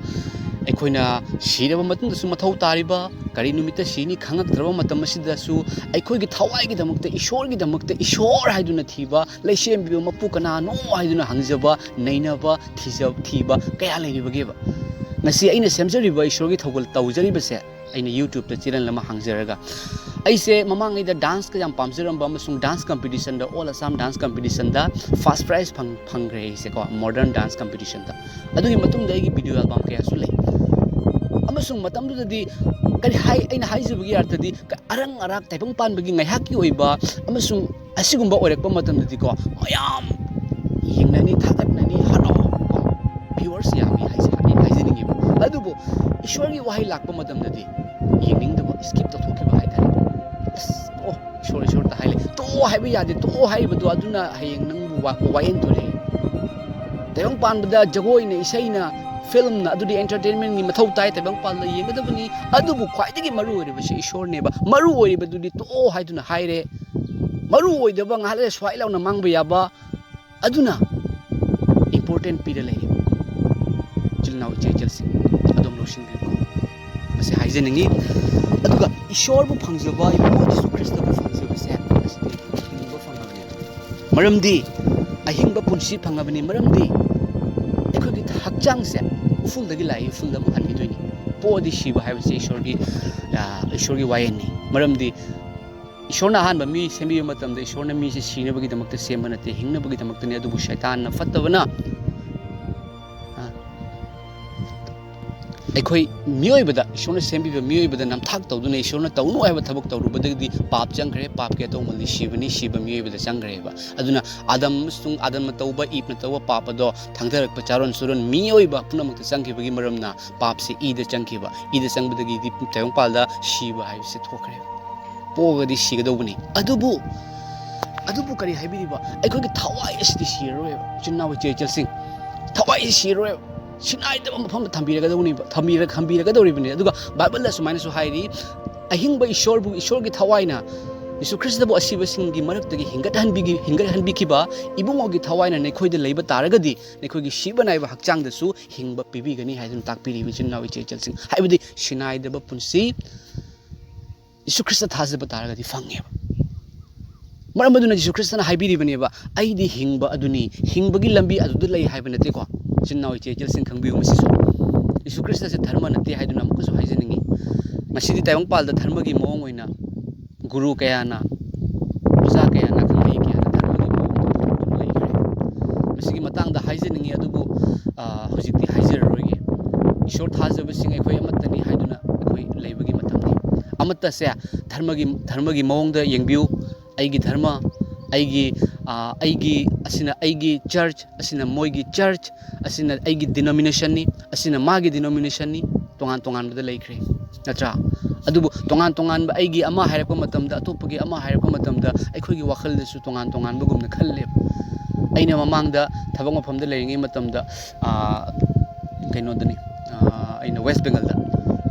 ꯑꯩꯈꯣꯏꯅ ꯁꯤꯔꯕ ꯃꯇꯨꯡꯗꯁꯨ ꯃꯊꯧ ꯇꯥꯔꯤꯕ, ꯀꯔꯤ ꯅꯨꯃꯤꯠꯇ ꯁꯤꯅꯤ ꯈꯪꯉꯛꯇ꯭ꯔꯕ ꯃꯇꯝ ꯑꯁꯤꯗꯁꯨ ꯑꯩꯈꯣꯏꯒꯤ ꯊꯋꯥꯏꯒꯤꯗꯃꯛꯇ, ꯏꯁꯣꯔꯒꯤꯗꯃꯛꯇ, ꯏꯁꯣꯔ ꯍꯥꯏꯗꯨꯅ ꯊꯤꯕ, ꯂꯩꯁꯦꯝꯕꯤꯕ ꯃꯄꯨ ꯀꯅꯥꯅꯣ ꯍꯥꯏꯗꯨꯅ ꯍꯪꯖꯕ, ꯅꯩꯅꯕ, ꯊꯤꯖ-, ꯊꯤꯕ ꯀꯌꯥ ꯂꯩꯔꯤꯕꯒꯦꯕ? ꯉꯁꯤ ꯑꯩꯅ ꯁꯦꯝꯖꯔꯤꯕ ꯏꯁꯣꯔꯒꯤ ꯊꯧꯒꯜ ꯇꯧꯖꯔꯤꯕꯁꯦ, ꯑꯩꯅ YouTube-ꯇ channel ꯑꯃ ꯍꯥꯡꯖꯔꯒ, ꯑꯩꯁꯦ ꯃꯃꯥꯡꯉꯩꯗ dance-ꯀ ꯌꯥꯝ ꯄꯥꯝꯖꯔꯝꯕ ꯑꯃꯁꯨꯡ dance competition-ꯗ, All Assam Dance Competition-ꯗ first prize ꯐꯪ-, ꯐꯪꯈ꯭ꯔꯦ ꯑꯩꯁꯦꯀꯣ, modern dance competition-ꯗ꯫ ꯑꯗꯨꯒꯤ ꯃꯇꯨꯡꯗ ꯑꯩꯒꯤ video album ꯀꯌꯥꯁꯨ ꯂꯩ꯫ ꯑꯃꯁꯨꯡ ꯃꯇꯝꯗꯨꯗꯗꯤ ꯀꯔꯤ ꯍꯥꯏ, ꯑꯩꯅ ꯍꯥꯏꯖꯕꯒꯤ ꯑꯔꯊꯗꯤ ꯀ-, ꯑꯔꯪ ꯑꯔꯥꯛ ꯇꯥꯏꯕꯪ ꯄꯥꯟꯕꯒꯤ ꯉꯥꯏꯍꯥꯛꯀꯤ ꯑꯣꯏꯕ ꯑꯃꯁꯨꯡ ꯑꯁꯤꯒꯨꯝꯕ ꯑꯣꯏꯔꯛꯄ ꯃꯇꯝꯗꯗꯤꯀꯣ, ꯃꯌꯥꯝ ꯌꯦꯡꯅꯅꯤ, ꯊꯥꯒꯠꯅꯅꯤ, ꯍꯔꯥꯎ, ꯀꯣ, viewers ꯌꯥꯝꯃꯤ ꯍꯥꯏꯁꯦ ꯑꯩ ꯍꯥꯏꯖꯅꯤꯡꯉꯦꯕ꯫ ꯑꯗꯨꯕꯨ ꯏꯁꯣꯔꯒꯤ ꯋꯥꯍꯩ ꯂꯥꯛꯄ ꯃꯇꯝꯗꯗꯤ ꯌꯦꯡꯅꯤꯡꯗꯕ, skip ꯇꯧꯊꯣꯛꯈꯤꯕ ꯍꯥꯏꯇꯥꯔꯦ꯫ ꯑꯁ, ꯑꯣ, ꯏꯁꯣꯔ, ꯏꯁꯣꯔꯇ ꯍꯥꯏ ꯂꯩ꯫ ꯇꯣꯛꯑꯣ ꯍꯥꯏꯕ ꯌꯥꯗꯦ, ꯇꯣꯛꯑꯣ ꯍꯥꯏꯔꯤꯕꯗꯣ ꯑꯗꯨꯅ ꯍꯌꯦꯡ ꯅꯪꯕꯨ ꯋꯥ-, ꯋꯥꯌꯦꯜ ꯊꯣꯛꯂꯛꯑꯦ꯫ ꯇꯥꯏꯕꯪ ꯄꯥꯟꯕꯗ ꯖꯒꯣꯏꯅ, ꯏꯁꯩꯅ, ꯐꯤꯂꯝꯅ, ꯑꯗꯨꯗꯤ entertainmentꯒꯤ ꯃꯊꯧ ꯇꯥꯏ, ꯇꯥꯏꯕꯪ ꯄꯥꯟꯕꯗ ꯌꯦꯡꯒꯗꯕꯅꯤ꯫ ꯑꯗꯨꯕꯨ ꯈ꯭ꯋꯥꯏꯗꯒꯤ ꯃꯔꯨ ꯑꯣꯏꯔꯤꯕꯁꯤ ꯏꯁꯣꯔꯅꯦꯕ꯫ ꯃꯔꯨ ꯑꯣꯏꯔꯤꯕꯗꯨꯗꯤ ꯇꯣꯛꯑꯣ ꯍꯥꯏꯗꯨꯅ ꯍꯥꯏꯔꯦ꯫ ꯃꯔꯨ ꯑꯣꯏꯗꯕ, ꯉꯥꯏꯍꯥꯛ ꯂꯩꯔ ꯁ꯭ꯋꯥꯏ ꯂꯥꯎꯅ ꯃꯥꯡꯕ ꯌꯥꯕ, ꯑꯗꯨꯅ important ꯄꯤꯔ ꯂꯩꯔꯦ꯫ ꯏꯆꯤꯜ ꯏꯅꯥꯎ ꯏꯆꯦ ꯏꯆꯜꯁꯤꯡ, ꯑꯗꯨꯝ ꯂꯧꯁꯤꯟꯕꯤꯌꯨꯀꯣ꯫ ꯃꯁꯤ ꯍꯥꯏꯖꯅꯤꯡꯉꯤ꯫ ꯑꯗꯨꯒ ꯏꯁꯣꯔꯕꯨ ꯐꯪꯖꯕ, ꯏꯕꯨꯡꯉꯣ ꯖꯤꯁꯨ ꯈ꯭ꯔꯤꯁꯇꯕꯨ ꯐꯪꯖꯕꯁꯦ, ꯃꯁꯤꯗꯤ ꯍꯤꯡꯕ ꯐꯪꯉꯕꯅꯦ꯫ ꯃꯔꯝꯗꯤ ꯑꯍꯤꯡꯕ ꯄꯨꯟꯁꯤ ꯐꯪꯉꯕꯅꯤ꯫ ꯃꯔꯝꯗꯤ ꯑꯩꯈꯣꯏꯒꯤ ꯍꯛꯆꯥꯡꯁꯦ ꯎꯐꯨꯜꯗꯒꯤ ꯂꯥꯛꯏ, ꯎꯐꯨꯜꯗ ꯑꯃꯨꯛ ꯍꯟꯈꯤꯗꯣꯏꯅꯤ꯫ ꯄꯣꯛꯑꯗꯤ ꯁꯤꯕ ꯍꯥꯏꯕꯁꯦ ꯏꯁꯣꯔꯒꯤ, ꯑ, ꯏꯁꯣꯔꯒꯤ ꯋꯥꯌꯦꯜꯅꯤ꯫ ꯃꯔꯝꯗꯤ ꯏꯁꯣꯔꯅ ꯑꯍꯥꯟꯕ ꯃꯤ ꯁꯦꯝꯕꯤꯕ ꯃꯇꯝꯗ ꯏꯁꯣꯔꯅ ꯃꯤꯁꯦ ꯁꯤꯅꯕꯒꯤꯗꯃꯛꯇ ꯁꯦꯝꯕ ꯅꯠꯇꯦ, ꯍꯤꯡꯅꯕꯒꯤꯗꯃꯛꯇꯅꯤ꯫ ꯑꯗꯨꯕꯨ ꯁꯩꯇꯥꯟꯅ, ꯐꯠꯇꯕꯅ, ꯑ, ꯑꯩꯈꯣꯏ ꯃꯤꯑꯣꯏꯕꯗ, ꯏꯁꯣꯔꯅ ꯁꯦꯝꯕꯤꯕ ꯃꯤꯑꯣꯏꯕꯗ ꯅꯝꯊꯥꯛ ꯇꯧꯗꯨꯅ ꯏꯁꯣꯔꯅ ꯇꯧꯅꯨ ꯍꯥꯏꯕ ꯊꯕꯛ ꯇꯧꯔꯨꯕꯗꯒꯤꯗꯤ ꯄꯥꯞ ꯆꯪꯈ꯭ꯔꯦ꯫ ꯄꯥꯞꯀꯤ ꯑꯇꯧꯃꯜꯗꯤ ꯁꯤꯕꯅꯤ, ꯁꯤꯕ ꯃꯤꯑꯣꯏꯕꯗ ꯆꯪꯈ꯭ꯔꯦꯕ꯫ ꯑꯗꯨꯅ ꯑꯗꯝ ꯑꯃꯁꯨꯡ ꯑꯗꯝꯅ ꯇꯧꯕ, ꯏꯞꯅ ꯇꯧꯕ ꯄꯥꯞ ꯑꯗꯣ ꯊꯥꯡꯊꯔꯛꯄ ꯆꯥꯔꯣꯟ ꯁꯨꯔꯣꯟ ꯃꯤꯑꯣꯏꯕ ꯄꯨꯝꯅꯃꯛꯇ ꯆꯪꯈꯤꯕꯒꯤ ꯃꯔꯝꯅ ꯄꯥꯞꯁꯦ ꯏꯗ ꯆꯪꯈꯤꯕ꯫ ꯏꯗ ꯆꯪꯕꯗꯒꯤꯗꯤ ꯇꯥꯏꯕꯪꯄꯥꯜꯗ ꯁꯤꯕ ꯍꯥꯏꯕꯁꯦ ꯊꯣꯛꯈ꯭ꯔꯦ꯫ ꯄꯣꯛꯑꯒꯗꯤ ꯁꯤꯒꯗꯧꯕꯅꯤ꯫ ꯑꯗꯨꯕꯨ, ꯑꯗꯨꯕꯨ ꯀꯔꯤ ꯍꯥꯏꯕꯤꯔꯤꯕ? ꯑꯩꯈꯣꯏꯒꯤ ꯊꯋꯥꯏ ꯑꯁꯤꯗꯤ ꯁꯤꯔꯔꯣꯏꯕ, ꯏꯆꯤꯟ ꯏꯅꯥꯎ ꯏꯆꯦ ꯏꯆꯜꯁꯤꯡ꯫ ꯊꯋꯥꯏ ꯁꯤꯔꯔꯣꯏꯕ꯫ ꯁꯤꯅꯥꯏꯗꯕ ꯃꯐꯝꯗ ꯊꯝꯕꯤꯔꯒꯗꯧꯅꯦꯕ, ꯊꯝꯕꯤꯔ-, ꯊꯝꯕꯤꯔꯒꯗꯧꯔꯤꯕꯅꯤ꯫ ꯑꯗꯨꯒ ꯕꯥꯏꯕꯜꯗ ꯁꯨꯃꯥꯏꯅꯁꯨ ꯍꯥꯏꯔꯤ, "ꯑꯍꯤꯡꯕ ꯏꯁꯣꯔꯕꯨ, ꯏꯁꯣꯔꯒꯤ ꯊꯋꯥꯏꯅ ꯌꯤꯁꯨ ꯈ꯭ꯔꯤꯁꯇꯕꯨ ꯑꯁꯤꯕꯁꯤꯡꯒꯤ ꯃꯔꯛꯇꯒꯤ ꯍꯤꯡꯒꯠꯍꯟꯕꯤꯈꯤ-, ꯍꯤꯡꯒꯠꯍꯟꯕꯤꯈꯤꯕ ꯏꯕꯨꯡꯉꯣꯒꯤ ꯊꯋꯥꯏꯅ ꯅꯈꯣꯏꯗ ꯂꯩꯕ ꯇꯥꯔꯒꯗꯤ, ꯅꯈꯣꯏꯒꯤ ꯁꯤꯕ ꯅꯥꯏꯕ ꯍꯛꯆꯥꯡꯗꯁꯨ ꯍꯤꯡꯕ ꯄꯤꯕꯤꯒꯅꯤ" ꯍꯥꯏꯗꯨꯅ ꯇꯥꯛꯄꯤꯔꯤꯕ, ꯏꯆꯤꯟ ꯏꯅꯥꯎ ꯏꯆꯦ ꯏꯆꯜꯁꯤꯡ꯫ ꯍꯥꯏꯕꯗꯤ ꯁꯤꯅꯥꯏꯗꯕ ꯄꯨꯟꯁꯤ, ꯌꯤꯁꯨ ꯈ꯭ꯔꯤꯁꯇ ꯊꯥꯖꯕ ꯇꯥꯔꯒꯗꯤ ꯐꯪꯉꯦꯕ꯫ ꯃꯔꯝ ꯑꯗꯨꯅ ꯌꯤꯁꯨ ꯈ꯭ꯔꯤꯁꯇꯅ ꯍꯥꯏꯕꯤꯔꯤꯕꯅꯦꯕ, "ꯑꯩꯗꯤ ꯍꯤꯡꯕ ꯑꯗꯨꯅꯤ"꯫ ꯍꯤꯡꯕꯒꯤ ꯂꯝꯕꯤ ꯑꯗꯨꯗ ꯂꯩ ꯍꯥꯏꯕ ꯅꯠꯇꯦꯀꯣ꯫ ꯏꯆꯤꯟ ꯏꯅꯥꯎ ꯏꯆꯦ ꯏꯆꯜꯁꯤꯡ ꯈꯪꯕꯤꯌꯨ ꯃꯁꯤꯁꯨ꯫ ꯌꯤꯁꯨ ꯈ꯭ꯔꯤꯁꯇꯁꯦ ꯙꯔꯃ ꯅꯠꯇꯦ ꯍꯥꯏꯗꯨꯅ ꯑꯃꯨꯛꯀꯁꯨ ꯍꯥꯏꯖꯅꯤꯡꯉꯤ꯫ ꯉꯁꯤꯗꯤ ꯇꯥꯏꯕꯪꯄꯥꯜꯗ ꯙꯔꯃꯒꯤ ꯃꯑꯣꯡ ꯑꯣꯏꯅ ꯒꯨꯔꯨ ꯀꯌꯥꯅ, ꯑꯣꯖꯥ ꯀꯌꯥꯅ, ꯈꯪꯂꯩ ꯀꯌꯥꯅ ꯙꯔꯃꯒꯤ ꯃꯑꯣꯡꯗ ꯄꯨꯊꯣꯛꯇꯨꯅ ꯂꯩꯈ꯭ꯔꯦ꯫ ꯃꯁꯤꯒꯤ ꯃꯇꯥꯡꯗ ꯍꯥꯏꯖꯅꯤꯡꯉꯤ, ꯑꯗꯨꯕꯨ, ꯑ, ꯍꯧꯖꯤꯛꯇꯤ ꯍꯥꯏꯖꯔꯔꯣꯏꯒꯦ꯫ ꯏꯁꯣꯔ ꯊꯥꯖꯕꯁꯤꯡ ꯑꯩꯈꯣꯏ ꯑꯃꯠꯇꯅꯤ ꯍꯥꯏꯗꯨꯅ ꯑꯩꯈꯣꯏ ꯂꯩꯕꯒꯤ ꯃꯇꯝꯅꯤ꯫ ꯑꯃꯠꯇꯁꯦ ꯙꯔꯃꯒꯤ, ꯙꯔꯃꯒꯤ ꯃꯑꯣꯡꯗ ꯌꯦꯡꯕꯤꯌꯨ꯫ ꯑꯩꯒꯤ ꯙꯔꯃ, ꯑꯩꯒꯤ, ꯑ, ꯑꯩꯒꯤ, ꯑꯁꯤꯅ ꯑꯩꯒꯤ church, ꯑꯁꯤꯅ ꯃꯣꯏꯒꯤ church, ꯑꯁꯤꯅ ꯑꯩꯒꯤ denominationꯅꯤ, ꯑꯁꯤꯅ ꯃꯥꯒꯤ denominationꯅꯤ, ꯇꯣꯉꯥꯟ ꯇꯣꯉꯥꯟꯕꯗ ꯂꯩꯈ꯭ꯔꯦ, ꯅꯠꯇ꯭ꯔꯥ? ꯑꯗꯨꯕꯨ ꯇꯣꯉꯥꯟ ꯇꯣꯉꯥꯟꯕ, ꯑꯩꯒꯤ ꯑꯃ ꯍꯥꯏꯔꯛꯄ ꯃꯇꯝꯗ, ꯑꯇꯣꯞꯄꯒꯤ ꯑꯃ ꯍꯥꯏꯔꯛꯄ ꯃꯇꯝꯗ, ꯑꯩꯈꯣꯏꯒꯤ ꯋꯥꯈꯜꯗꯁꯨ ꯇꯣꯉꯥꯟ ꯇꯣꯉꯥꯟꯕꯒꯨꯝꯅ ꯈꯜꯂꯦꯕ꯫ ꯑꯩꯅ ꯃꯃꯥꯡꯗ ꯊꯕꯛ ꯃꯐꯝꯗ ꯂꯩꯔꯤꯉꯩ ꯃꯇꯝꯗ, ꯑꯥ, ꯀꯩꯅꯣꯗꯅꯤ, ꯑꯥ, ꯑꯩꯅ ꯋꯦꯁ ꯕꯦꯡꯒꯜꯗ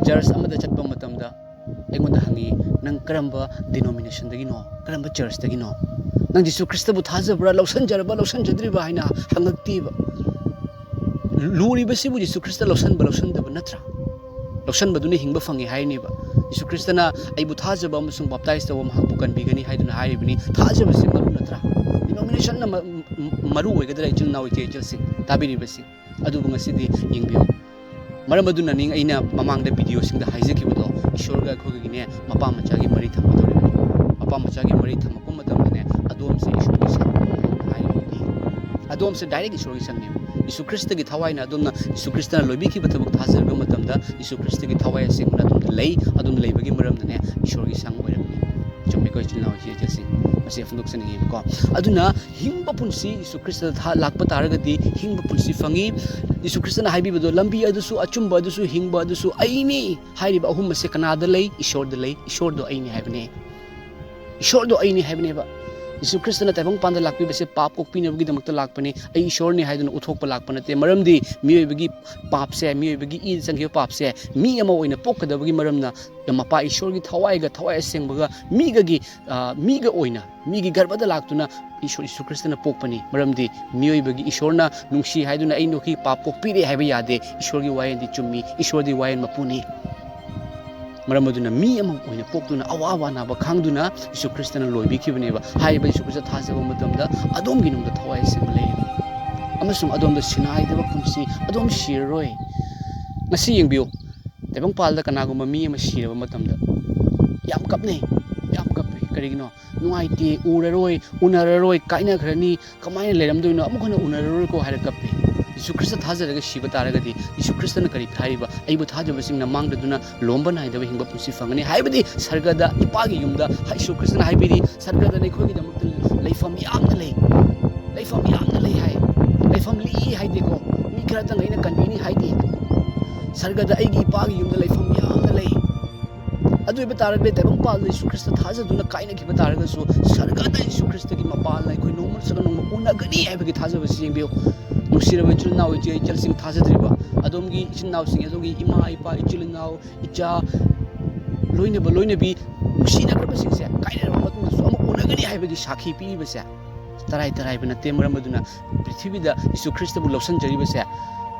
ꯆꯔꯆ ꯑꯃꯗ ꯆꯠꯄ ꯃꯇꯝꯗ ꯑꯩꯉꯣꯟꯗ ꯍꯪꯉꯤ, "ꯅꯪ ꯀꯔꯝꯕ ꯗꯤꯅꯣꯃꯤꯅꯦꯁꯟꯗꯒꯤꯅꯣ? ꯀꯔꯝꯕ ꯆꯔꯆꯇꯒꯤꯅꯣ? ꯅꯪ ꯖꯤꯁꯨ ꯈ꯭ꯔꯤꯁꯇꯕꯨ ꯊꯥꯖꯕ꯭ꯔꯥ, ꯂꯧꯁꯟꯖꯔꯕ, ꯂꯧꯁꯟꯖꯗ꯭ꯔꯤꯕ?" ꯍꯥꯏꯅ ꯍꯪꯉꯛꯇꯦꯕ꯫ ꯂꯨꯔꯤꯕꯁꯤꯕꯨ ꯖꯤꯁꯨ ꯈ꯭ꯔꯤꯁꯇ ꯂꯧꯁꯟꯕ, ꯂꯧꯁꯟꯗꯕ ꯅꯠꯇ꯭ꯔꯥ? ꯂꯧꯁꯟꯕꯗꯨꯅ ꯍꯤꯡꯕ ꯐꯪꯉꯤ ꯍꯥꯏꯔꯤꯅꯦꯕ꯫ ꯖꯤꯁꯨ ꯈ꯭ꯔꯤꯁꯇꯅ "ꯑꯩꯕꯨ ꯊꯥꯖꯕ ꯑꯃꯁꯨꯡ ꯕꯥꯞꯇꯥꯏꯖ ꯇꯧꯕ ꯃꯍꯥꯛꯄꯨ ꯀꯟꯕꯤꯒꯅꯤ" ꯍꯥꯏꯗꯨꯅ ꯍꯥꯏꯔꯤꯕꯅꯤ꯫ ꯊꯥꯖꯕꯁꯤ ꯃꯔꯨ ꯅꯠꯇ꯭ꯔꯥ? ꯗꯤꯅꯣꯃꯤꯅꯦꯁꯟꯅ ꯃ-, ꯃ-, ꯃꯔꯨ ꯑꯣꯏꯒꯗ꯭ꯔꯥ, ꯏꯆꯤꯜ ꯏꯅꯥꯎ, ꯏꯆꯦ ꯏꯆꯜꯁꯤꯡ, ꯇꯥꯕꯤꯔꯤꯕꯁꯤꯡ? ꯑꯗꯨꯕꯨ ꯉꯁꯤꯗꯤ ꯌꯦꯡꯕꯤꯌꯨ꯫ ꯃꯔꯝ ꯑꯗꯨꯅꯅꯤ ꯑꯩꯅ ꯃꯃꯥꯡꯗ ꯚꯤꯗꯤꯑꯣꯁꯤꯡꯗ ꯍꯥꯏꯖꯈꯤꯕꯗꯣ, ꯏꯁꯣꯔꯒ ꯑꯩꯈꯣꯏꯒꯤꯅꯦ, ꯃꯄꯥ ꯃꯆꯥꯒꯤ ꯃꯔꯤ ꯊꯝꯒꯗꯧꯔꯤꯕꯅꯤ꯫ ꯃꯄꯥ ꯃꯆꯥꯒꯤ ꯃꯔꯤ ꯊꯝꯃꯛꯄ ꯃꯇꯝꯗꯅꯦ, ꯑꯗꯣꯝꯁꯦ ꯏꯁꯣꯔꯒꯤ ꯁꯪꯅꯤ ꯍꯥꯏꯔꯤꯕꯅꯤ꯫ ꯑꯗꯣꯝꯁꯦ ꯗꯥꯏꯔꯦꯛ ꯏꯁꯣꯔꯒꯤ ꯁꯪꯅꯦꯕ꯫ ꯌꯤꯁꯨ ꯈ꯭ꯔꯤꯁꯇꯒꯤ ꯊꯋꯥꯏꯅ ꯑꯗꯣꯝꯅ ꯌꯤꯁꯨ ꯈ꯭ꯔꯤꯁꯇꯅ ꯂꯣꯏꯕꯤꯈꯤꯕ ꯊꯕꯛ ꯊꯥꯖꯔꯕ ꯃꯇꯝꯗ, ꯌꯤꯁꯨ ꯈ꯭ꯔꯤꯁꯇꯒꯤ ꯊꯋꯥꯏ ꯑꯁꯦꯡꯕꯅ ꯑꯗꯣꯝꯗ ꯂꯩ꯫ ꯑꯗꯣꯝꯗ ꯂꯩꯕꯒꯤ ꯃꯔꯝꯅꯅꯦ, ꯏꯁꯣꯔꯒꯤ ꯁꯪ ꯑꯣꯏꯔꯕꯅꯤ꯫ ꯆꯨꯝꯃꯤꯀꯣ, ꯏꯆꯤꯜ ꯏꯅꯥꯎ, ꯏꯆꯦ ꯏꯆꯜꯁꯤꯡ? ꯃꯁꯤ ꯐꯣꯡꯗꯣꯛꯆꯅꯤꯡꯉꯦꯕꯀꯣ꯫ ꯑꯗꯨꯅ ꯍꯤꯡꯕ ꯄꯨꯟꯁꯤ ꯌꯤꯁꯨ ꯈ꯭ꯔꯤꯁꯇꯗ ꯊꯥ-, ꯂꯥꯛꯄ ꯇꯥꯔꯒꯗꯤ ꯍꯤꯡꯕ ꯄꯨꯟꯁꯤ ꯐꯪꯉꯤ꯫ ꯌꯤꯁꯨ ꯈ꯭ꯔꯤꯁꯇꯅ ꯍꯥꯏꯕꯤꯕꯗꯣ, "ꯂꯝꯕꯤ ꯑꯗꯨꯁꯨ, ꯑꯆꯨꯝꯕ ꯑꯗꯨꯁꯨ, ꯍꯤꯡꯕ ꯑꯗꯨꯁꯨ ꯑꯩꯅꯤ" ꯍꯥꯏꯔꯤꯕ ꯑꯍꯨꯝ ꯑꯁꯦ ꯀꯅꯥꯗ ꯂꯩ? ꯏꯁꯣꯔꯗ ꯂꯩ꯫ ꯏꯁꯣꯔꯗꯣ ꯑꯩꯅꯤ ꯍꯥꯏꯕꯅꯦ꯫ ꯏꯁꯣꯔꯗꯣ ꯑꯩꯅꯤ ꯍꯥꯏꯕꯅꯦꯕ꯫ ꯌꯤꯁꯨ ꯈ꯭ꯔꯤꯁꯇꯅ ꯇꯥꯏꯕꯪꯄꯥꯟꯗ ꯂꯥꯛꯄꯤꯕꯁꯦ ꯄꯥꯞ ꯀꯣꯛꯄꯤꯅꯕꯒꯤꯗꯃꯛꯇ ꯂꯥꯛꯄꯅꯤ꯫ "ꯑꯩ ꯏꯁꯣꯔꯅꯤ" ꯍꯥꯏꯗꯨꯅ ꯎꯠꯊꯣꯛꯄ ꯂꯥꯛꯄ ꯅꯠꯇꯦ꯫ ꯃꯔꯝꯗꯤ ꯃꯤꯑꯣꯏꯕꯒꯤ ꯄꯥꯞꯁꯦ, ꯃꯤꯑꯣꯏꯕꯒꯤ ꯏꯗ ꯆꯪꯈꯤꯕ ꯄꯥꯞꯁꯦ ꯃꯤ ꯑꯃ ꯑꯣꯏꯅ ꯄꯣꯛꯀꯗꯕꯒꯤ ꯃꯔꯝꯅ ꯃꯄꯥ ꯏꯁꯣꯔꯒꯤ ꯊꯋꯥꯏꯒ ꯊꯋꯥꯏ ꯑꯁꯦꯡꯕꯒ ꯃꯤꯒꯒꯤ, ꯑ, ꯃꯤꯒ ꯑꯣꯏꯅ, ꯃꯤꯒꯤ ꯒꯔꯚꯗ ꯂꯥꯛꯇꯨꯅ ꯏꯁꯣꯔ ꯌꯤꯁꯨ ꯈ꯭ꯔꯤꯁꯇꯅ ꯄꯣꯛꯄꯅꯤ꯫ ꯃꯔꯝꯗꯤ ꯃꯤꯑꯣꯏꯕꯒꯤ ꯏꯁꯣꯔꯅ ꯅꯨꯡꯁꯤ ꯍꯥꯏꯗꯨꯅ "ꯑꯩ ꯅꯈꯣꯏꯒꯤ ꯄꯥꯞ ꯀꯣꯛꯄꯤꯔꯦ" ꯍꯥꯏꯕ ꯌꯥꯗꯦ꯫ ꯏꯁꯣꯔꯒꯤ ꯋꯥꯌꯦꯜꯗꯤ ꯆꯨꯝꯃꯤ꯫ ꯏꯁꯣꯔꯗꯤ ꯋꯥꯌꯦꯜ ꯃꯄꯨꯅꯤ꯫ ꯃꯔꯝ ꯑꯗꯨꯅ ꯃꯤ ꯑꯃ ꯑꯣꯏꯅ ꯄꯣꯛꯇꯨꯅ ꯑꯋꯥ ꯑꯋꯥ ꯅꯥꯕ ꯈꯥꯡꯗꯨꯅ ꯌꯤꯁꯨ ꯈ꯭ꯔꯤꯁꯇꯅ ꯂꯣꯏꯕꯤꯈꯤꯕꯅꯦꯕ꯫ ꯍꯥꯏꯔꯤꯕ ꯌꯤꯁꯨ ꯈ꯭ꯔꯤꯁꯇ ꯊꯥꯖꯕ ꯃꯇꯝꯗ ꯑꯗꯣꯝꯒꯤ ꯅꯨꯡꯗ ꯊꯋꯥꯏ ꯑꯁꯦꯡꯕ ꯂꯩꯔꯒꯅꯤ꯫ ꯑꯃꯁꯨꯡ ꯑꯗꯣꯝꯗ ꯁꯤꯟꯅꯥꯏꯗꯕ ꯄꯨꯟꯁꯤ, ꯑꯗꯣꯝ ꯁꯤꯔꯔꯣꯏ꯫ ꯉꯁꯤ ꯌꯦꯡꯕꯤꯌꯨ, ꯇꯥꯏꯕꯪꯄꯥꯜꯗ ꯀꯅꯥꯒꯨꯝꯕ ꯃꯤ ꯑꯃ ꯁꯤꯔꯕ ꯃꯇꯝꯗ ꯌꯥꯝ ꯀꯞꯅꯩ, ꯌꯥꯝ ꯀꯞꯄꯤ꯫ ꯀꯔꯤꯒꯤꯅꯣ? ꯅꯨꯡꯉꯥꯏꯇꯦ, ꯎꯔꯔꯣꯏ, ꯎꯅꯔꯔꯣꯏ, ꯀꯥꯏꯅꯈ꯭ꯔꯅꯤ, ꯀꯃꯥꯏꯅ ꯂꯩꯔꯝꯗꯣꯏꯅꯣ, ꯑꯃꯨꯛ ꯍꯟꯅ ꯎꯅꯔꯔꯣꯏꯀꯣ ꯍꯥꯏꯔ ꯀꯞꯄꯤ꯫ ꯌꯤꯁꯨ ꯈ꯭ꯔꯤꯁꯇ ꯊꯥꯖꯔꯒ ꯁꯤꯕ ꯇꯥꯔꯒꯗꯤ, ꯌꯤꯁꯨ ꯈ꯭ꯔꯤꯁꯇꯅ ꯀꯔꯤ ꯍꯥꯏꯔꯤꯕ? "ꯑꯩꯕꯨ ꯊꯥꯖꯕꯁꯤꯡꯅ ꯃꯥꯡꯗꯗꯨꯅ ꯂꯣꯝꯕ ꯅꯥꯏꯗꯕ ꯍꯤꯡꯕ ꯄꯨꯟꯁꯤ ꯐꯪꯒꯅꯤ", ꯍꯥꯏꯕꯗꯤ ꯁꯔꯒꯗ ꯏꯄꯥꯒꯤ ꯌꯨꯝꯗ ꯌꯤꯁꯨ ꯈ꯭ꯔꯤꯁꯇꯅ ꯍꯥꯏꯕꯤꯔꯤ, "ꯁꯔꯒꯗ ꯅꯈꯣꯏꯒꯤꯗꯃꯛꯇ ꯂꯩꯐꯝ ꯌꯥꯝꯅ ꯂꯩ, ꯂꯩꯐꯝ ꯌꯥꯝꯅ ꯂꯩ" ꯍꯥꯏ꯫ ꯂꯩꯐꯝ ꯂꯤꯛꯏ ꯍꯥꯏꯗꯦꯀꯣ, ꯃꯤ ꯈꯔꯇꯪ ꯑꯩꯅ ꯀꯟꯕꯤꯅꯤ ꯍꯥꯏꯗꯦ꯫ ꯁꯔꯒꯗ ꯑꯩꯒꯤ ꯏꯄꯥꯒꯤ ꯌꯨꯝꯗ ꯂꯩꯐꯝ ꯌꯥꯝꯅ ꯂꯩ꯫ ꯑꯗꯨ ꯑꯣꯏꯕ ꯇꯥꯔꯒꯗꯤ ꯇꯥꯏꯕꯪꯄꯥꯟꯗ ꯌꯤꯁꯨ ꯈ꯭ꯔꯤꯁꯇ ꯊꯥꯖꯗꯨꯅ ꯀꯥꯏꯅꯈꯤꯕ ꯇꯥꯔꯒꯁꯨ ꯁꯔꯒꯗ ꯌꯤꯁꯨ ꯈ꯭ꯔꯤꯁꯇꯒꯤ ꯃꯄꯥꯜꯅ ꯑꯩꯈꯣꯏ ꯅꯣꯡꯃ ꯅꯠꯇ꯭ꯔꯒ ꯅꯣꯡꯃ ꯎꯅꯒꯅꯤ ꯍꯥꯏꯕꯒꯤ ꯊꯥꯖꯕꯁꯤ ꯌꯦꯡꯕꯤꯌꯨ꯫ ꯅꯨꯡꯁꯤꯔꯕ ꯏꯆꯤꯜ ꯏꯅꯥꯎ ꯏꯆꯦ ꯏꯆꯜꯁꯤꯡ ꯊꯥꯖꯗ꯭ꯔꯤꯕ ꯑꯗꯣꯝꯒꯤ ꯏꯆꯤꯜ ꯏꯅꯥꯎꯁꯤꯡ, ꯑꯗꯣꯝꯒꯤ ꯏꯃꯥ ꯏꯄꯥ, ꯏꯆꯤꯜ ꯏꯅꯥꯎ, ꯏꯆꯥ, ꯂꯣꯏꯅꯕ ꯂꯣꯏꯅꯕꯤ, ꯅꯨꯡꯁꯤꯅꯈ꯭ꯔꯕꯁꯤꯡꯁꯦ ꯀꯥꯏꯅꯔꯕ ꯃꯇꯨꯡꯗꯁꯨ ꯑꯃꯨꯛ ꯎꯅꯒꯅꯤ ꯍꯥꯏꯕꯒꯤ ꯁꯥꯈꯤ ꯄꯤꯔꯤꯕꯁꯦ ꯇꯔꯥꯏ ꯇꯔꯥꯏꯕ ꯅꯠꯇꯦ꯫ ꯃꯔꯝ ꯑꯗꯨꯅ ꯄ꯭ꯔꯤꯊꯤꯕꯤꯗ ꯌꯤꯁꯨ ꯈ꯭ꯔꯤꯁꯇꯕꯨ ꯂꯧꯁꯤꯟꯖꯔꯤꯕꯁꯦ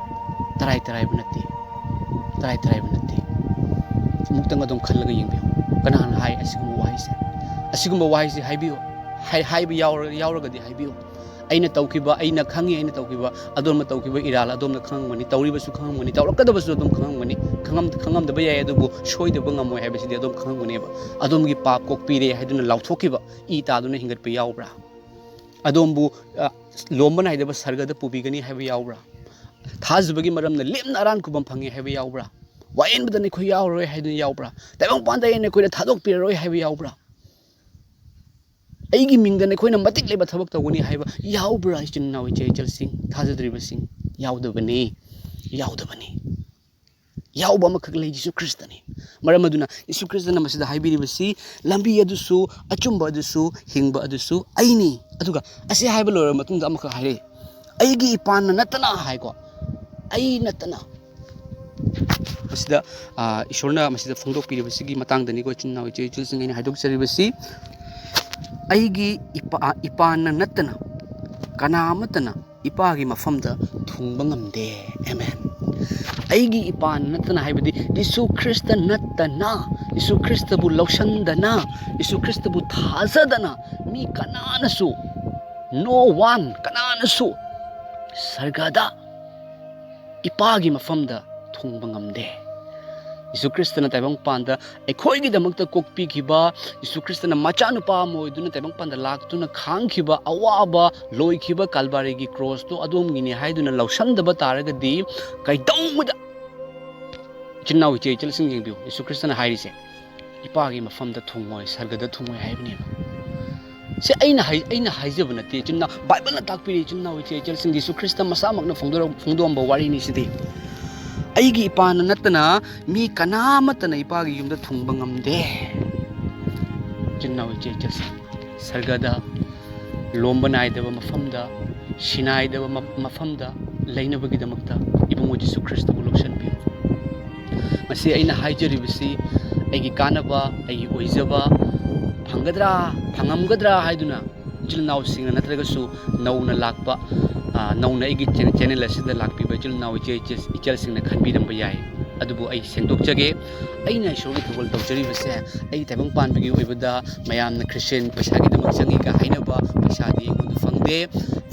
ꯇꯔꯥꯏ ꯇꯔꯥꯏꯕ ꯅꯠꯇꯦ꯫ ꯇꯔꯥꯏ ꯇꯔꯥꯏꯕ ꯅꯠꯇꯦ꯫ ꯑꯃꯨꯛꯇꯪ ꯑꯗꯨꯝ ꯈꯜꯂꯒ ꯌꯦꯡꯕꯤꯌꯨ꯫ ꯀꯅꯥꯅ ꯍꯥꯏ ꯑꯁꯤꯒꯨꯝꯕ ꯋꯥꯍꯩꯁꯦ? ꯑꯁꯤꯒꯨꯝꯕ ꯋꯥꯍꯩꯁꯦ ꯍꯥꯏꯕꯤꯌꯨ꯫ ꯍꯥꯏ-, ꯍꯥꯏꯕ ꯌꯥꯎꯔ-, ꯌꯥꯎꯔꯒꯗꯤ ꯍꯥꯏꯕꯤꯌꯨ꯫ ꯑꯩꯅ ꯇꯧꯈꯤꯕ, ꯑꯩꯅ ꯈꯪꯉꯤ, ꯑꯩꯅ ꯇꯧꯈꯤꯕ, ꯑꯗꯣꯝꯅ ꯇꯧꯈꯤꯕ ꯏꯔꯥꯜ ꯑꯗꯣꯝꯅ ꯈꯪꯉꯝꯒꯅꯤ, ꯇꯧꯔꯤꯕꯁꯨ ꯈꯪꯉꯝꯒꯅꯤ, ꯇꯧꯔꯛꯀꯗꯕꯁꯨ ꯑꯗꯨꯝ ꯈꯪꯉꯝꯒꯅꯤ꯫ ꯈꯪꯉꯝ-, ꯈꯪꯉꯝꯗꯕ ꯌꯥꯏ, ꯑꯗꯨꯕꯨ ꯁꯣꯏꯗꯕ ꯉꯝꯃꯣꯏ ꯍꯥꯏꯕꯁꯤꯗꯤ ꯑꯗꯨꯝ ꯈꯪꯉꯝꯒꯅꯦꯕ꯫ ꯑꯗꯣꯝꯒꯤ ꯄꯥꯞ ꯀꯣꯛꯄꯤꯔꯦ ꯍꯥꯏꯗꯨꯅ ꯂꯥꯎꯊꯣꯛꯈꯤꯕ, ꯏ ꯇꯥꯗꯨꯅ ꯍꯤꯡꯒꯠꯄ ꯌꯥꯎꯕ꯭ꯔꯥ? ꯑꯗꯣꯝꯕꯨ, ꯑ, ꯂꯣꯝꯕ ꯅꯥꯏꯗꯕ ꯁꯔꯒꯗ ꯄꯨꯕꯤꯒꯅꯤ ꯍꯥꯏꯕ ꯌꯥꯎꯕ꯭ꯔꯥ? ꯊꯥꯖꯕꯒꯤ ꯃꯔꯝꯅ ꯂꯦꯝꯅ ꯑꯔꯥꯟ ꯈꯨꯕꯝ ꯐꯪꯉꯦ ꯍꯥꯏꯕ ꯌꯥꯎꯕ꯭ꯔꯥ? ꯋꯥꯌꯦꯟꯕꯗ ꯅꯈꯣꯏ ꯌꯥꯎꯔꯔꯣꯏ ꯍꯥꯏꯗꯨꯅ ꯌꯥꯎꯕ꯭ꯔꯥ? ꯇꯥꯏꯕꯪꯄꯥꯟꯗ ꯑꯩ ꯅꯈꯣꯏꯗ ꯊꯥꯗꯣꯛꯄꯤꯔꯔꯣꯏ ꯍꯥꯏꯕ ꯌꯥꯎꯕ꯭ꯔꯥ? ꯑꯩꯒꯤ ꯃꯤꯡꯗ ꯅꯈꯣꯏꯅ ꯃꯇꯤꯛ ꯂꯩꯕ ꯊꯕꯛ ꯇꯧꯒꯅꯤ ꯍꯥꯏꯕ ꯌꯥꯎꯕ꯭ꯔꯥ? ꯏꯆꯤꯟ ꯏꯅꯥꯎ, ꯏꯆꯦ ꯏꯆꯜꯁꯤꯡ, ꯊꯥꯖꯗ꯭ꯔꯤꯕꯁꯤꯡ, ꯌꯥꯎꯗꯕꯅꯤ, ꯌꯥꯎꯗꯕꯅꯤ꯫ ꯌꯥꯎꯕ ꯑꯃꯈꯛ ꯂꯩ, ꯌꯤꯁꯨ ꯈ꯭ꯔꯤꯁꯇꯅꯤ꯫ ꯃꯔꯝ ꯑꯗꯨꯅ ꯌꯤꯁꯨ ꯈ꯭ꯔꯤꯁꯇꯅ ꯃꯁꯤꯗ ꯍꯥꯏꯕꯤꯔꯤꯕꯁꯤ, "ꯂꯝꯕꯤ ꯑꯗꯨꯁꯨ, ꯑꯆꯨꯝꯕ ꯑꯗꯨꯁꯨ, ꯍꯤꯡꯕ ꯑꯗꯨꯁꯨ ꯑꯩꯅꯤ"꯫ ꯑꯗꯨꯒ ꯑꯁꯤ ꯍꯥꯏꯕ ꯂꯣꯏꯔꯕ ꯃꯇꯨꯡꯗ ꯑꯃꯈꯛ ꯍꯥꯏꯔꯛꯏ, "ꯑꯩꯒꯤ ꯏꯄꯥꯟꯅ ꯅꯠꯇꯅ" ꯍꯥꯏꯀꯣ, "ꯑꯩ ꯅꯠꯇꯅ"꯫ ꯃꯁꯤꯗ, ꯑ, ꯏꯁꯣꯔꯅ ꯃꯁꯤꯗ ꯐꯣꯡꯗꯣꯛꯄꯤꯔꯤꯕꯁꯤꯒꯤ ꯃꯇꯥꯡꯗꯅꯤꯀꯣ, ꯏꯆꯤꯟ ꯏꯅꯥꯎ, ꯏꯆꯦ ꯏꯆꯜꯁꯤꯡ, ꯑꯩꯅ ꯍꯥꯏꯗꯣꯛꯆꯔꯤꯕꯁꯤ, "ꯑꯩꯒꯤ ꯏꯄꯥ-, ꯏꯄꯥꯟꯅ ꯅꯠꯇꯅ ꯀꯅꯥ ꯑꯃꯠꯇꯅ ꯏꯄꯥꯒꯤ ꯃꯐꯝꯗ ꯊꯨꯡꯕ ꯉꯝꯗꯦ"꯫ ꯑꯦꯃꯦꯟ꯫ "ꯑꯩꯒꯤ ꯏꯄꯥꯟ ꯅꯠꯇꯅ" ꯍꯥꯏꯕꯗꯤ ꯌꯤꯁꯨ ꯈ꯭ꯔꯤꯁꯇ ꯅꯠꯇꯅ, ꯌꯤꯁꯨ ꯈ꯭ꯔꯤꯁꯇꯕꯨ ꯂꯧꯁꯟꯗꯅ, ꯌꯤꯁꯨ ꯈ꯭ꯔꯤꯁꯇꯕꯨ ꯊꯥꯖꯗꯅ ꯃꯤ ꯀꯅꯥꯅꯁꯨ, no one, ꯀꯅꯥꯅꯁꯨ ꯁꯔꯒꯗ ꯏꯄꯥꯒꯤ ꯃꯐꯝꯗ ꯊꯨꯡꯕ ꯉꯝꯗꯦ꯫ ꯌꯤꯁꯨ ꯈ꯭ꯔꯤꯁꯇꯅ ꯇꯥꯏꯕꯪꯄꯥꯟꯗ ꯑꯩꯈꯣꯏꯒꯤꯗꯃꯛꯇ ꯀꯣꯛꯄꯤꯈꯤꯕ, ꯌꯤꯁꯨ ꯈ꯭ꯔꯤꯁꯇꯅ ꯃꯆꯥꯅꯨꯄꯥ ꯑꯃ ꯑꯣꯏꯗꯨꯅ ꯇꯥꯏꯕꯪꯄꯥꯟꯗ ꯂꯥꯛꯇꯨꯅ ꯈꯥꯡꯈꯤꯕ ꯑꯋꯥꯕ, ꯂꯣꯏꯈꯤꯕ ꯀꯜꯕꯥꯔꯤꯒꯤ ꯀ꯭ꯔꯣꯁꯇꯣ ꯑꯗꯣꯝꯒꯤꯅꯤ ꯍꯥꯏꯗꯨꯅ ꯂꯧꯁꯟꯗꯕ ꯇꯥꯔꯒꯗꯤ, ꯀꯩꯗꯧꯉꯩꯗ, ꯏꯆꯤꯟ ꯏꯅꯥꯎ, ꯏꯆꯦ ꯏꯆꯜꯁꯤꯡ, ꯌꯦꯡꯕꯤꯌꯨ, ꯌꯤꯁꯨ ꯈ꯭ꯔꯤꯁꯇꯅ ꯍꯥꯏꯔꯤꯁꯦ, "ꯏꯄꯥꯒꯤ ꯃꯐꯝꯗ ꯊꯨꯡꯉꯣꯏ, ꯁꯔꯒꯗ ꯊꯨꯡꯉꯣꯏ" ꯍꯥꯏꯕꯅꯦꯕ꯫ ꯁꯤ ꯑꯩꯅ ꯍꯥꯏ-, ꯑꯩꯅ ꯍꯥꯏꯖꯕ ꯅꯠꯇꯦ, ꯏꯆꯤꯟ ꯏꯅꯥꯎ, ꯕꯥꯏꯕꯜꯅ ꯇꯥꯛꯄꯤꯔꯤ, ꯏꯆꯤꯟ ꯏꯅꯥꯎ, ꯏꯆꯦ ꯏꯆꯜꯁꯤꯡ, ꯌꯤꯁꯨ ꯈ꯭ꯔꯤꯁꯇ ꯃꯁꯥꯃꯛꯅ ꯐꯣꯡꯗꯣꯔꯛ-, ꯐꯣꯡꯗꯣꯛꯑꯝꯕ ꯋꯥꯔꯤꯅꯤ ꯁꯤꯗꯤ꯫ ꯑꯩꯒꯤ ꯏꯄꯥꯅ ꯅꯠꯇꯅ ꯃꯤ ꯀꯅꯥꯃꯠꯇꯅ ꯏꯄꯥꯒꯤ ꯌꯨꯝꯗ ꯊꯨꯡꯕ ꯉꯝꯗꯦ꯫ ꯏꯆꯤꯟ ꯏꯅꯥꯎ ꯏꯆꯦ ꯏꯆꯜꯁꯤꯡ, ꯁꯔꯒꯗ ꯂꯣꯝꯕ ꯅꯥꯏꯗꯕ ꯃꯐꯝꯗ, ꯁꯤꯅꯥꯏꯗꯕ ꯃ-, ꯃꯐꯝꯗ ꯂꯩꯅꯕꯒꯤꯗꯃꯛꯇ ꯏꯕꯨꯡꯉꯣ ꯖꯤꯁꯨ ꯈ꯭ꯔꯤꯁꯇꯕꯨ ꯂꯧꯁꯤꯟꯕꯤꯌꯨ꯫ ꯃꯁꯤ ꯑꯩꯅ ꯍꯥꯏꯖꯔꯤꯕꯁꯤ ꯑꯩꯒꯤ ꯀꯥꯟꯅꯕ, ꯑꯩꯒꯤ ꯑꯣꯏꯖꯕ ꯐꯪꯒꯗ꯭ꯔꯥ, ꯐꯪꯉꯝꯒꯗ꯭ꯔꯥ ꯍꯥꯏꯗꯨꯅ ꯏꯆꯤꯜ ꯏꯅꯥꯎꯁꯤꯡꯅ ꯅꯠꯇ꯭ꯔꯒꯁꯨ ꯅꯧꯅ ꯂꯥꯛꯄ, ꯑ, ꯅꯧꯅ ꯑꯩꯒꯤ ꯆꯦ-, ꯆꯦꯅꯦꯜ ꯑꯁꯤꯗ ꯂꯥꯛꯄꯤꯕ ꯏꯆꯤꯜ ꯏꯅꯥꯎ ꯏꯆꯦ ꯏꯆꯦ-, ꯏꯆꯜꯁꯤꯡꯅ ꯈꯟꯕꯤꯔꯝꯕ ꯌꯥꯏ꯫ ꯑꯗꯨꯕꯨ ꯑꯩ ꯁꯦꯡꯗꯣꯛꯆꯒꯦ꯫ ꯑꯩꯅ ꯏꯁꯣꯔꯒꯤ ꯊꯧꯒꯜ ꯇꯧꯖꯔꯤꯕꯁꯦ ꯑꯩꯒꯤ ꯇꯥꯏꯕꯪ ꯄꯥꯟꯕꯒꯤ ꯑꯣꯏꯕꯗ ꯃꯌꯥꯝꯅ ꯈ꯭ꯔꯤꯁꯇꯤꯌꯥꯟ ꯄꯩꯁꯥꯒꯤꯗꯃꯛ ꯆꯪꯉꯤꯒ ꯍꯥꯏꯅꯕ ꯄꯩꯁꯥꯗꯤ ꯑꯩꯉꯣꯟꯗ ꯐꯪꯗꯦ,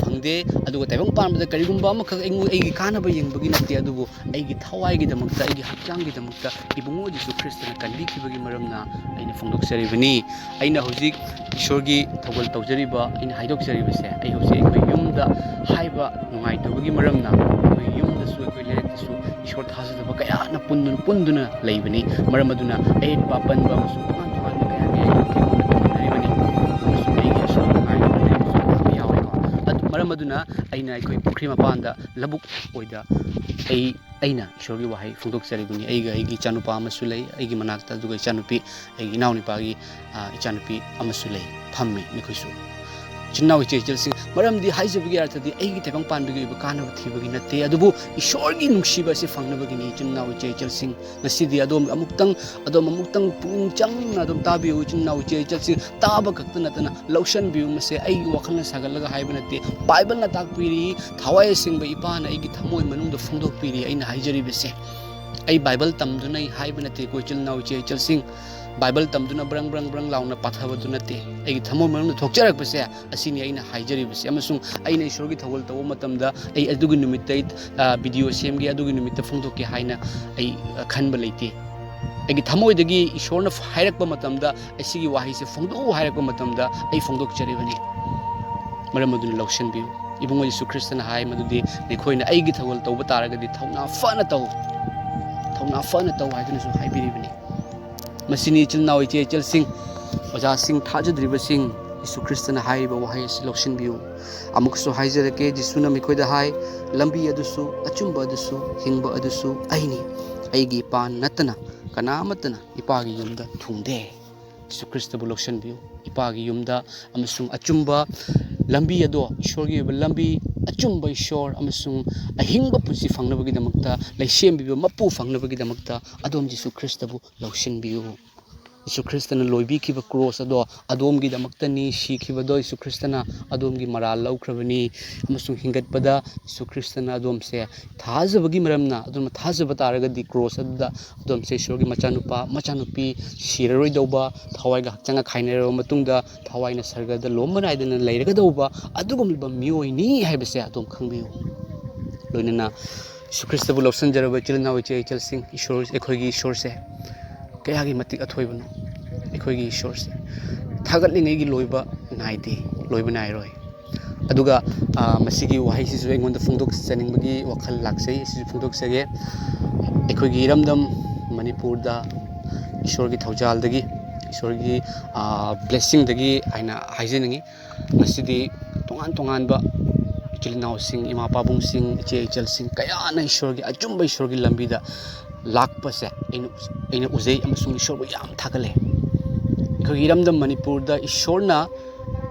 ꯐꯪꯗꯦ꯫ ꯑꯗꯨꯒ ꯇꯥꯏꯕꯪ ꯄꯥꯟꯕꯗ ꯀꯔꯤꯒꯨꯝꯕ ꯑꯃꯈꯛ ꯑꯩꯉꯣꯟ-, ꯑꯩꯒꯤ ꯀꯥꯟꯅꯕ ꯌꯦꯡꯕꯒꯤ ꯅꯠꯇꯦ, ꯑꯗꯨꯕꯨ ꯑꯩꯒꯤ ꯊꯋꯥꯏꯒꯤꯗꯃꯛꯇ, ꯑꯩꯒꯤ ꯍꯛꯆꯥꯡꯒꯤꯗꯃꯛꯇ ꯏꯕꯨꯡꯉꯣ ꯖꯤꯁꯨ ꯈ꯭ꯔꯤꯁꯇꯅ ꯀꯟꯕꯤꯈꯤꯕꯒꯤ ꯃꯔꯝꯅ ꯑꯩꯅ ꯐꯣꯡꯗꯣꯛꯆꯔꯤꯕꯅꯤ꯫ ꯑꯩꯅ ꯍꯧꯖꯤꯛ ꯏꯁꯣꯔꯒꯤ ꯊꯧꯒꯜ ꯇꯧꯖꯔꯤꯕ, ꯑꯩꯅ ꯍꯥꯏꯗꯣꯛꯆꯔꯤꯕꯁꯦ, ꯑꯩ ꯍꯧꯖꯤꯛ ꯑꯩꯈꯣꯏ ꯌꯨꯝꯗ ꯍꯥꯏꯕ ꯅꯨꯡꯉꯥꯏꯇꯕꯒꯤ ꯃꯔꯝꯅ ꯑꯩꯈꯣꯏ ꯌꯨꯝꯗꯁꯨ, ꯑꯩꯈꯣꯏ ꯂꯥꯏꯔꯤꯛꯇꯁꯨ ꯏꯁꯣꯔ ꯊꯥꯖꯗꯕ ꯀꯌꯥꯅ ꯄꯨꯟꯗꯨꯅ, ꯄꯨꯟꯗꯨꯅ ꯂꯩꯕꯅꯤ꯫ ꯃꯔꯝ ꯑꯗꯨꯅ ꯑꯌꯦꯠꯄ ꯑꯄꯟꯕ ꯑꯃꯁꯨꯡ ꯇꯣꯉꯥꯟ ꯇꯣꯉꯥꯟꯕ ꯀꯌꯥ ꯀꯌꯥ ꯑꯩꯉꯣꯟꯗ ꯊꯦꯡꯅꯔꯤꯕꯅꯤ꯫ ꯑꯃꯁꯨꯡ ꯑꯩꯒꯤ ꯑꯁꯣꯏꯕ ꯅꯨꯡꯉꯥꯏꯇꯕ ꯂꯩꯕꯁꯨ ꯃꯌꯥꯝ ꯌꯥꯎꯔꯦꯀꯣ꯫ ꯑꯗꯨ ꯃꯔꯝ ꯑꯗꯨꯅ ꯑꯩꯅ ꯑꯩꯈꯣꯏ ꯄꯨꯈ꯭ꯔꯤ ꯃꯄꯥꯟꯗ ꯂꯧꯕꯨꯛ ꯑꯣꯏꯗ ꯑꯩ, ꯑꯩꯅ ꯏꯁꯣꯔꯒꯤ ꯋꯥꯍꯩ ꯐꯣꯡꯗꯣꯛꯆꯔꯤꯕꯅꯤ꯫ ꯑꯩꯒ ꯑꯩꯒꯤ ꯏꯆꯥꯅꯨꯄꯥ ꯑꯃꯁꯨ ꯂꯩ, ꯑꯩꯒꯤ ꯃꯅꯥꯛꯇ, ꯑꯗꯨꯒ ꯏꯆꯥꯅꯨꯄꯤ, ꯑꯩꯒꯤ ꯏꯅꯥꯎꯅꯨꯄꯥꯒꯤ, ꯑ, ꯏꯆꯥꯅꯨꯄꯤ ꯑꯃꯁꯨ ꯂꯩ, ꯐꯝꯃꯤ ꯃꯈꯣꯏꯁꯨ꯫ ꯏꯆꯤꯟ ꯏꯅꯥꯎ ꯏꯆꯦ ꯏꯆꯜꯁꯤꯡ, ꯃꯔꯝꯗꯤ ꯍꯥꯏꯖꯕꯒꯤ ꯑꯔꯊꯗꯤ ꯑꯩꯒꯤ ꯇꯥꯏꯕꯪ ꯄꯥꯟꯕꯒꯤ ꯑꯣꯏꯕ ꯀꯥꯟꯅꯕ ꯊꯤꯕꯒꯤ ꯅꯠꯇꯦ, ꯑꯗꯨꯕꯨ ꯏꯁꯣꯔꯒꯤ ꯅꯨꯡꯁꯤꯕ ꯑꯁꯤ ꯐꯪꯅꯕꯒꯤꯅꯤ꯫ ꯏꯆꯤꯟ ꯏꯅꯥꯎ ꯏꯆꯦ ꯏꯆꯜꯁꯤꯡ, ꯉꯁꯤꯗꯤ ꯑꯗꯣꯝ ꯑꯃꯨꯛꯇꯪ, ꯑꯗꯣꯝ ꯑꯃꯨꯛꯇꯪ ꯄꯨꯛꯅꯤꯡ ꯆꯪꯅ ꯑꯗꯨꯝ ꯇꯥꯕꯤꯌꯨ꯫ ꯏꯆꯤꯟ ꯏꯅꯥꯎ ꯏꯆꯦ ꯏꯆꯜꯁꯤꯡ, ꯇꯥꯕ ꯈꯛꯇ ꯅꯠꯇꯅ ꯂꯧꯁꯟꯕꯤꯌꯨ꯫ ꯃꯁꯦ ꯑꯩꯒꯤ ꯋꯥꯈꯜꯅ ꯁꯥꯒꯠꯂꯒ ꯍꯥꯏꯕ ꯅꯠꯇꯦ, ꯕꯥꯏꯕꯜꯅ ꯇꯥꯛꯄꯤꯔꯤ꯫ ꯊꯋꯥꯏ ꯑꯁꯦꯡꯕ ꯏꯄꯥꯅ ꯑꯩꯒꯤ ꯊꯃꯣꯏ ꯃꯅꯨꯡꯗ ꯐꯣꯡꯗꯣꯛꯄꯤꯔꯤ ꯑꯩꯅ ꯍꯥꯏꯖꯔꯤꯕꯁꯦ꯫ ꯑꯩ ꯕꯥꯏꯕꯜ ꯇꯝꯗꯨꯅ ꯑꯩ ꯍꯥꯏꯕ ꯅꯠꯇꯦꯀꯣ, ꯏꯆꯤꯜ ꯏꯅꯥꯎ ꯏꯆꯦ ꯏꯆꯜꯁꯤꯡ꯫ ꯕꯥꯏꯕꯜ ꯇꯝꯗꯨꯅ ꯕ꯭ꯔꯪ ꯕ꯭ꯔꯪ ꯕ꯭ꯔꯪ ꯂꯥꯎꯅ ꯄꯥꯊꯕꯗꯨ ꯅꯠꯇꯦ꯫ ꯑꯩꯒꯤ ꯊꯃꯣꯏ ꯃꯅꯨꯡꯗ ꯊꯣꯛꯆꯔꯛꯄꯁꯦ ꯑꯁꯤꯅꯤ ꯑꯩꯅ ꯍꯥꯏꯖꯔꯤꯕꯁꯦ꯫ ꯑꯃꯁꯨꯡ ꯑꯩꯅ ꯏꯁꯣꯔꯒꯤ ꯊꯧꯒꯜ ꯇꯧꯕ ꯃꯇꯝꯗ ꯑꯩ ꯑꯗꯨꯒꯤ ꯅꯨꯃꯤꯠꯇ ꯑꯩ, ꯑ, ꯚꯤꯗꯤꯑꯣ ꯁꯦꯝꯒꯦ, ꯑꯗꯨꯒꯤ ꯅꯨꯃꯤꯠꯇ ꯐꯣꯡꯗꯣꯛꯀꯦ ꯍꯥꯏꯅ ꯑꯩ, ꯑ, ꯈꯟꯕ ꯂꯩꯇꯦ꯫ ꯑꯩꯒꯤ ꯊꯃꯣꯏꯗꯒꯤ ꯏꯁꯣꯔꯅ ꯍꯥꯏꯔꯛꯄ ꯃꯇꯝꯗ, ꯑꯩ ꯁꯤꯒꯤ ꯋꯥꯍꯩꯁꯦ ꯐꯣꯡꯗꯣꯛꯎ ꯍꯥꯏꯔꯛꯄ ꯃꯇꯝꯗ ꯑꯩ ꯐꯣꯡꯗꯣꯛꯆꯔꯤꯕꯅꯤ꯫ ꯃꯔꯝ ꯑꯗꯨꯅ ꯂꯧꯁꯤꯟꯕꯤꯌꯨ꯫ ꯏꯕꯨꯡꯉꯣ ꯌꯦꯁꯨ ꯈ꯭ꯔꯤꯁꯇꯅ ꯍꯥꯏ ꯃꯗꯨꯗꯤ, "ꯅꯈꯣꯏꯅ ꯑꯩꯒꯤ ꯊꯧꯒꯜ ꯇꯧꯕ ꯇꯥꯔꯒꯗꯤ ꯊꯧꯅꯥ ꯐꯅ ꯇꯧ, ꯊꯧꯅꯥ ꯐꯅ ꯇꯧ" ꯍꯥꯏꯗꯨꯅꯁꯨ ꯍꯥꯏꯕꯤꯔꯤꯕꯅꯤ꯫ ꯃꯁꯤꯅꯤ ꯏꯆꯤꯜ ꯏꯅꯥꯎ ꯏꯆꯦ ꯏꯆꯜꯁꯤꯡ, ꯑꯣꯖꯥꯁꯤꯡ, ꯊꯥꯖꯗ꯭ꯔꯤꯕꯁꯤꯡ, ꯌꯦꯁꯨ ꯈ꯭ꯔꯤꯁꯇꯅ ꯍꯥꯏꯔꯤꯕ ꯋꯥꯍꯩ ꯑꯁꯤ ꯂꯧꯁꯤꯟꯕꯤꯌꯨ꯫ ꯑꯃꯨꯛꯀꯁꯨ ꯍꯥꯏꯖꯔꯛꯀꯦ, ꯖꯤꯁꯨꯅ ꯃꯈꯣꯏꯗ ꯍꯥꯏ, "ꯂꯝꯕꯤ ꯑꯗꯨꯁꯨ, ꯑꯆꯨꯝꯕ ꯑꯗꯨꯁꯨ, ꯍꯤꯡꯕ ꯑꯗꯨꯁꯨ ꯑꯩꯅꯤ꯫ ꯑꯩꯒꯤ ꯏꯄꯥ ꯅꯠꯇꯅ ꯀꯅꯥ ꯑꯃꯠꯇꯅ ꯏꯄꯥꯒꯤ ꯌꯨꯝꯗ ꯊꯨꯡꯗꯦ"꯫ ꯌꯦꯁꯨ ꯈ꯭ꯔꯤꯁꯇꯕꯨ ꯂꯧꯁꯤꯟꯕꯤꯌꯨ꯫ ꯏꯄꯥꯒꯤ ꯌꯨꯝꯗ ꯑꯃꯁꯨꯡ ꯑꯆꯨꯝꯕ ꯂꯝꯕꯤ ꯑꯗꯣ, ꯏꯁꯣꯔꯒꯤ ꯑꯣꯏꯕ ꯂꯝꯕꯤ, ꯑꯆꯨꯝꯕ ꯏꯁꯣꯔ ꯑꯃꯁꯨꯡ ꯑꯍꯤꯡꯕ ꯄꯨꯟꯁꯤ ꯐꯪꯅꯕꯒꯤꯗꯃꯛꯇ, ꯂꯩꯁꯦꯝꯕꯤꯕ ꯃꯄꯨ ꯐꯪꯅꯕꯒꯤꯗꯃꯛꯇ ꯑꯗꯣꯝ ꯖꯤꯁꯨ ꯈ꯭ꯔꯤꯁꯇꯕꯨ ꯂꯧꯁꯤꯟꯕꯤꯌꯨ꯫ ꯌꯦꯁꯨ ꯈ꯭ꯔꯤꯁꯇꯅ ꯂꯣꯏꯕꯤꯈꯤꯕ ꯀ꯭ꯔꯣꯁ ꯑꯗꯣ ꯑꯗꯣꯝꯒꯤꯗꯃꯛꯇꯅꯤ꯫ ꯁꯤꯈꯤꯕꯗꯣ ꯌꯦꯁꯨ ꯈ꯭ꯔꯤꯁꯇꯅ ꯑꯗꯣꯝꯒꯤ ꯃꯔꯥꯜ ꯂꯧꯈ꯭ꯔꯕꯅꯤ꯫ ꯑꯃꯁꯨꯡ ꯍꯤꯡꯒꯠꯄꯗ ꯌꯦꯁꯨ ꯈ꯭ꯔꯤꯁꯇꯅ ꯑꯗꯣꯝꯁꯦ ꯊꯥꯖꯕꯒꯤ ꯃꯔꯝꯅ, ꯑꯗꯣꯝꯅ ꯊꯥꯖꯕ ꯇꯥꯔꯒꯗꯤ ꯀ꯭ꯔꯣꯁ ꯑꯗꯨꯗ ꯑꯗꯣꯝꯁꯦ ꯏꯁꯣꯔꯒꯤ ꯃꯆꯥꯅꯨꯄꯥ, ꯃꯆꯥꯅꯨꯄꯤ, ꯁꯤꯔꯔꯣꯏꯗꯧꯕ, ꯊꯋꯥꯏꯒ ꯍꯛꯆꯥꯡꯒ ꯈꯥꯏꯅꯔꯕ ꯃꯇꯨꯡꯗ ꯊꯋꯥꯏꯅ ꯁꯔꯒꯗ ꯂꯣꯝꯕ ꯅꯥꯏꯗꯅ ꯂꯩꯔꯒꯗꯧꯕ ꯑꯗꯨꯒꯨꯝꯂꯕ ꯃꯤꯑꯣꯏꯅꯤ ꯍꯥꯏꯕꯁꯦ ꯑꯗꯣꯝ ꯈꯪꯕꯤꯌꯨ꯫ ꯂꯣꯏꯅꯅ ꯌꯦꯁꯨ ꯈ꯭ꯔꯤꯁꯇꯕꯨ ꯂꯧꯁꯤꯟꯖꯔꯕ ꯏꯆꯤꯜ ꯏꯅꯥꯎ, ꯏꯆꯦ ꯏꯆꯜꯁꯤꯡ, ꯏꯁꯣꯔ, ꯑꯩꯈꯣꯏꯒꯤ ꯏꯁꯣꯔꯁꯦ ꯀꯌꯥꯒꯤ ꯃꯇꯤꯛ ꯑꯊꯣꯏꯕꯅꯣ꯫ ꯑꯩꯈꯣꯏꯒꯤ ꯏꯁꯣꯔꯁꯦ ꯊꯥꯒꯠꯂꯤꯉꯩꯒꯤ ꯂꯣꯏꯕ ꯅꯥꯏꯗꯦ, ꯂꯣꯏꯕ ꯅꯥꯏꯔꯣꯏ꯫ ꯑꯗꯨꯒ, ꯑ, ꯃꯁꯤꯒꯤ ꯋꯥꯍꯩꯁꯤꯁꯨ ꯑꯩꯉꯣꯟꯗ ꯐꯣꯡꯗꯣꯛꯆꯅꯤꯡꯕꯒꯤ ꯋꯥꯈꯜ ꯂꯥꯛꯆꯩ꯫ ꯑꯁꯤꯁꯨ ꯐꯣꯡꯗꯣꯛꯆꯒꯦ꯫ ꯑꯩꯈꯣꯏꯒꯤ ꯏꯔꯝꯗꯝ ꯃꯅꯤꯄꯨꯔꯗ ꯏꯁꯣꯔꯒꯤ ꯊꯧꯖꯥꯜꯗꯒꯤ, ꯏꯁꯣꯔꯒꯤ, ꯑ, ꯕ꯭ꯂꯦꯁꯤꯡꯗꯒꯤ ꯍꯥꯏꯅ ꯍꯥꯏꯖꯅꯤꯡꯉꯤ꯫ ꯉꯁꯤꯗꯤ ꯇꯣꯉꯥꯟ ꯇꯣꯉꯥꯟꯕ ꯏꯆꯤꯜ ꯏꯅꯥꯎꯁꯤꯡ, ꯏꯃꯥ ꯄꯥꯕꯨꯡꯁꯤꯡ, ꯏꯆꯦ ꯏꯆꯜꯁꯤꯡ ꯀꯌꯥꯅ ꯏꯁꯣꯔꯒꯤ, ꯑꯆꯨꯝꯕ ꯏꯁꯣꯔꯒꯤ ꯂꯝꯕꯤꯗ ꯂꯥꯛꯄꯁꯦ ꯑꯩꯅ, ꯑꯩꯅ ꯎꯖꯩ ꯑꯃꯁꯨꯡ ꯏꯁꯣꯔꯕꯨ ꯌꯥꯝ ꯊꯥꯒꯠꯂꯦ꯫ ꯑꯩꯈꯣꯏꯒꯤ ꯏꯔꯝꯗꯝ ꯃꯅꯤꯄꯨꯔꯗ ꯏꯁꯣꯔꯅ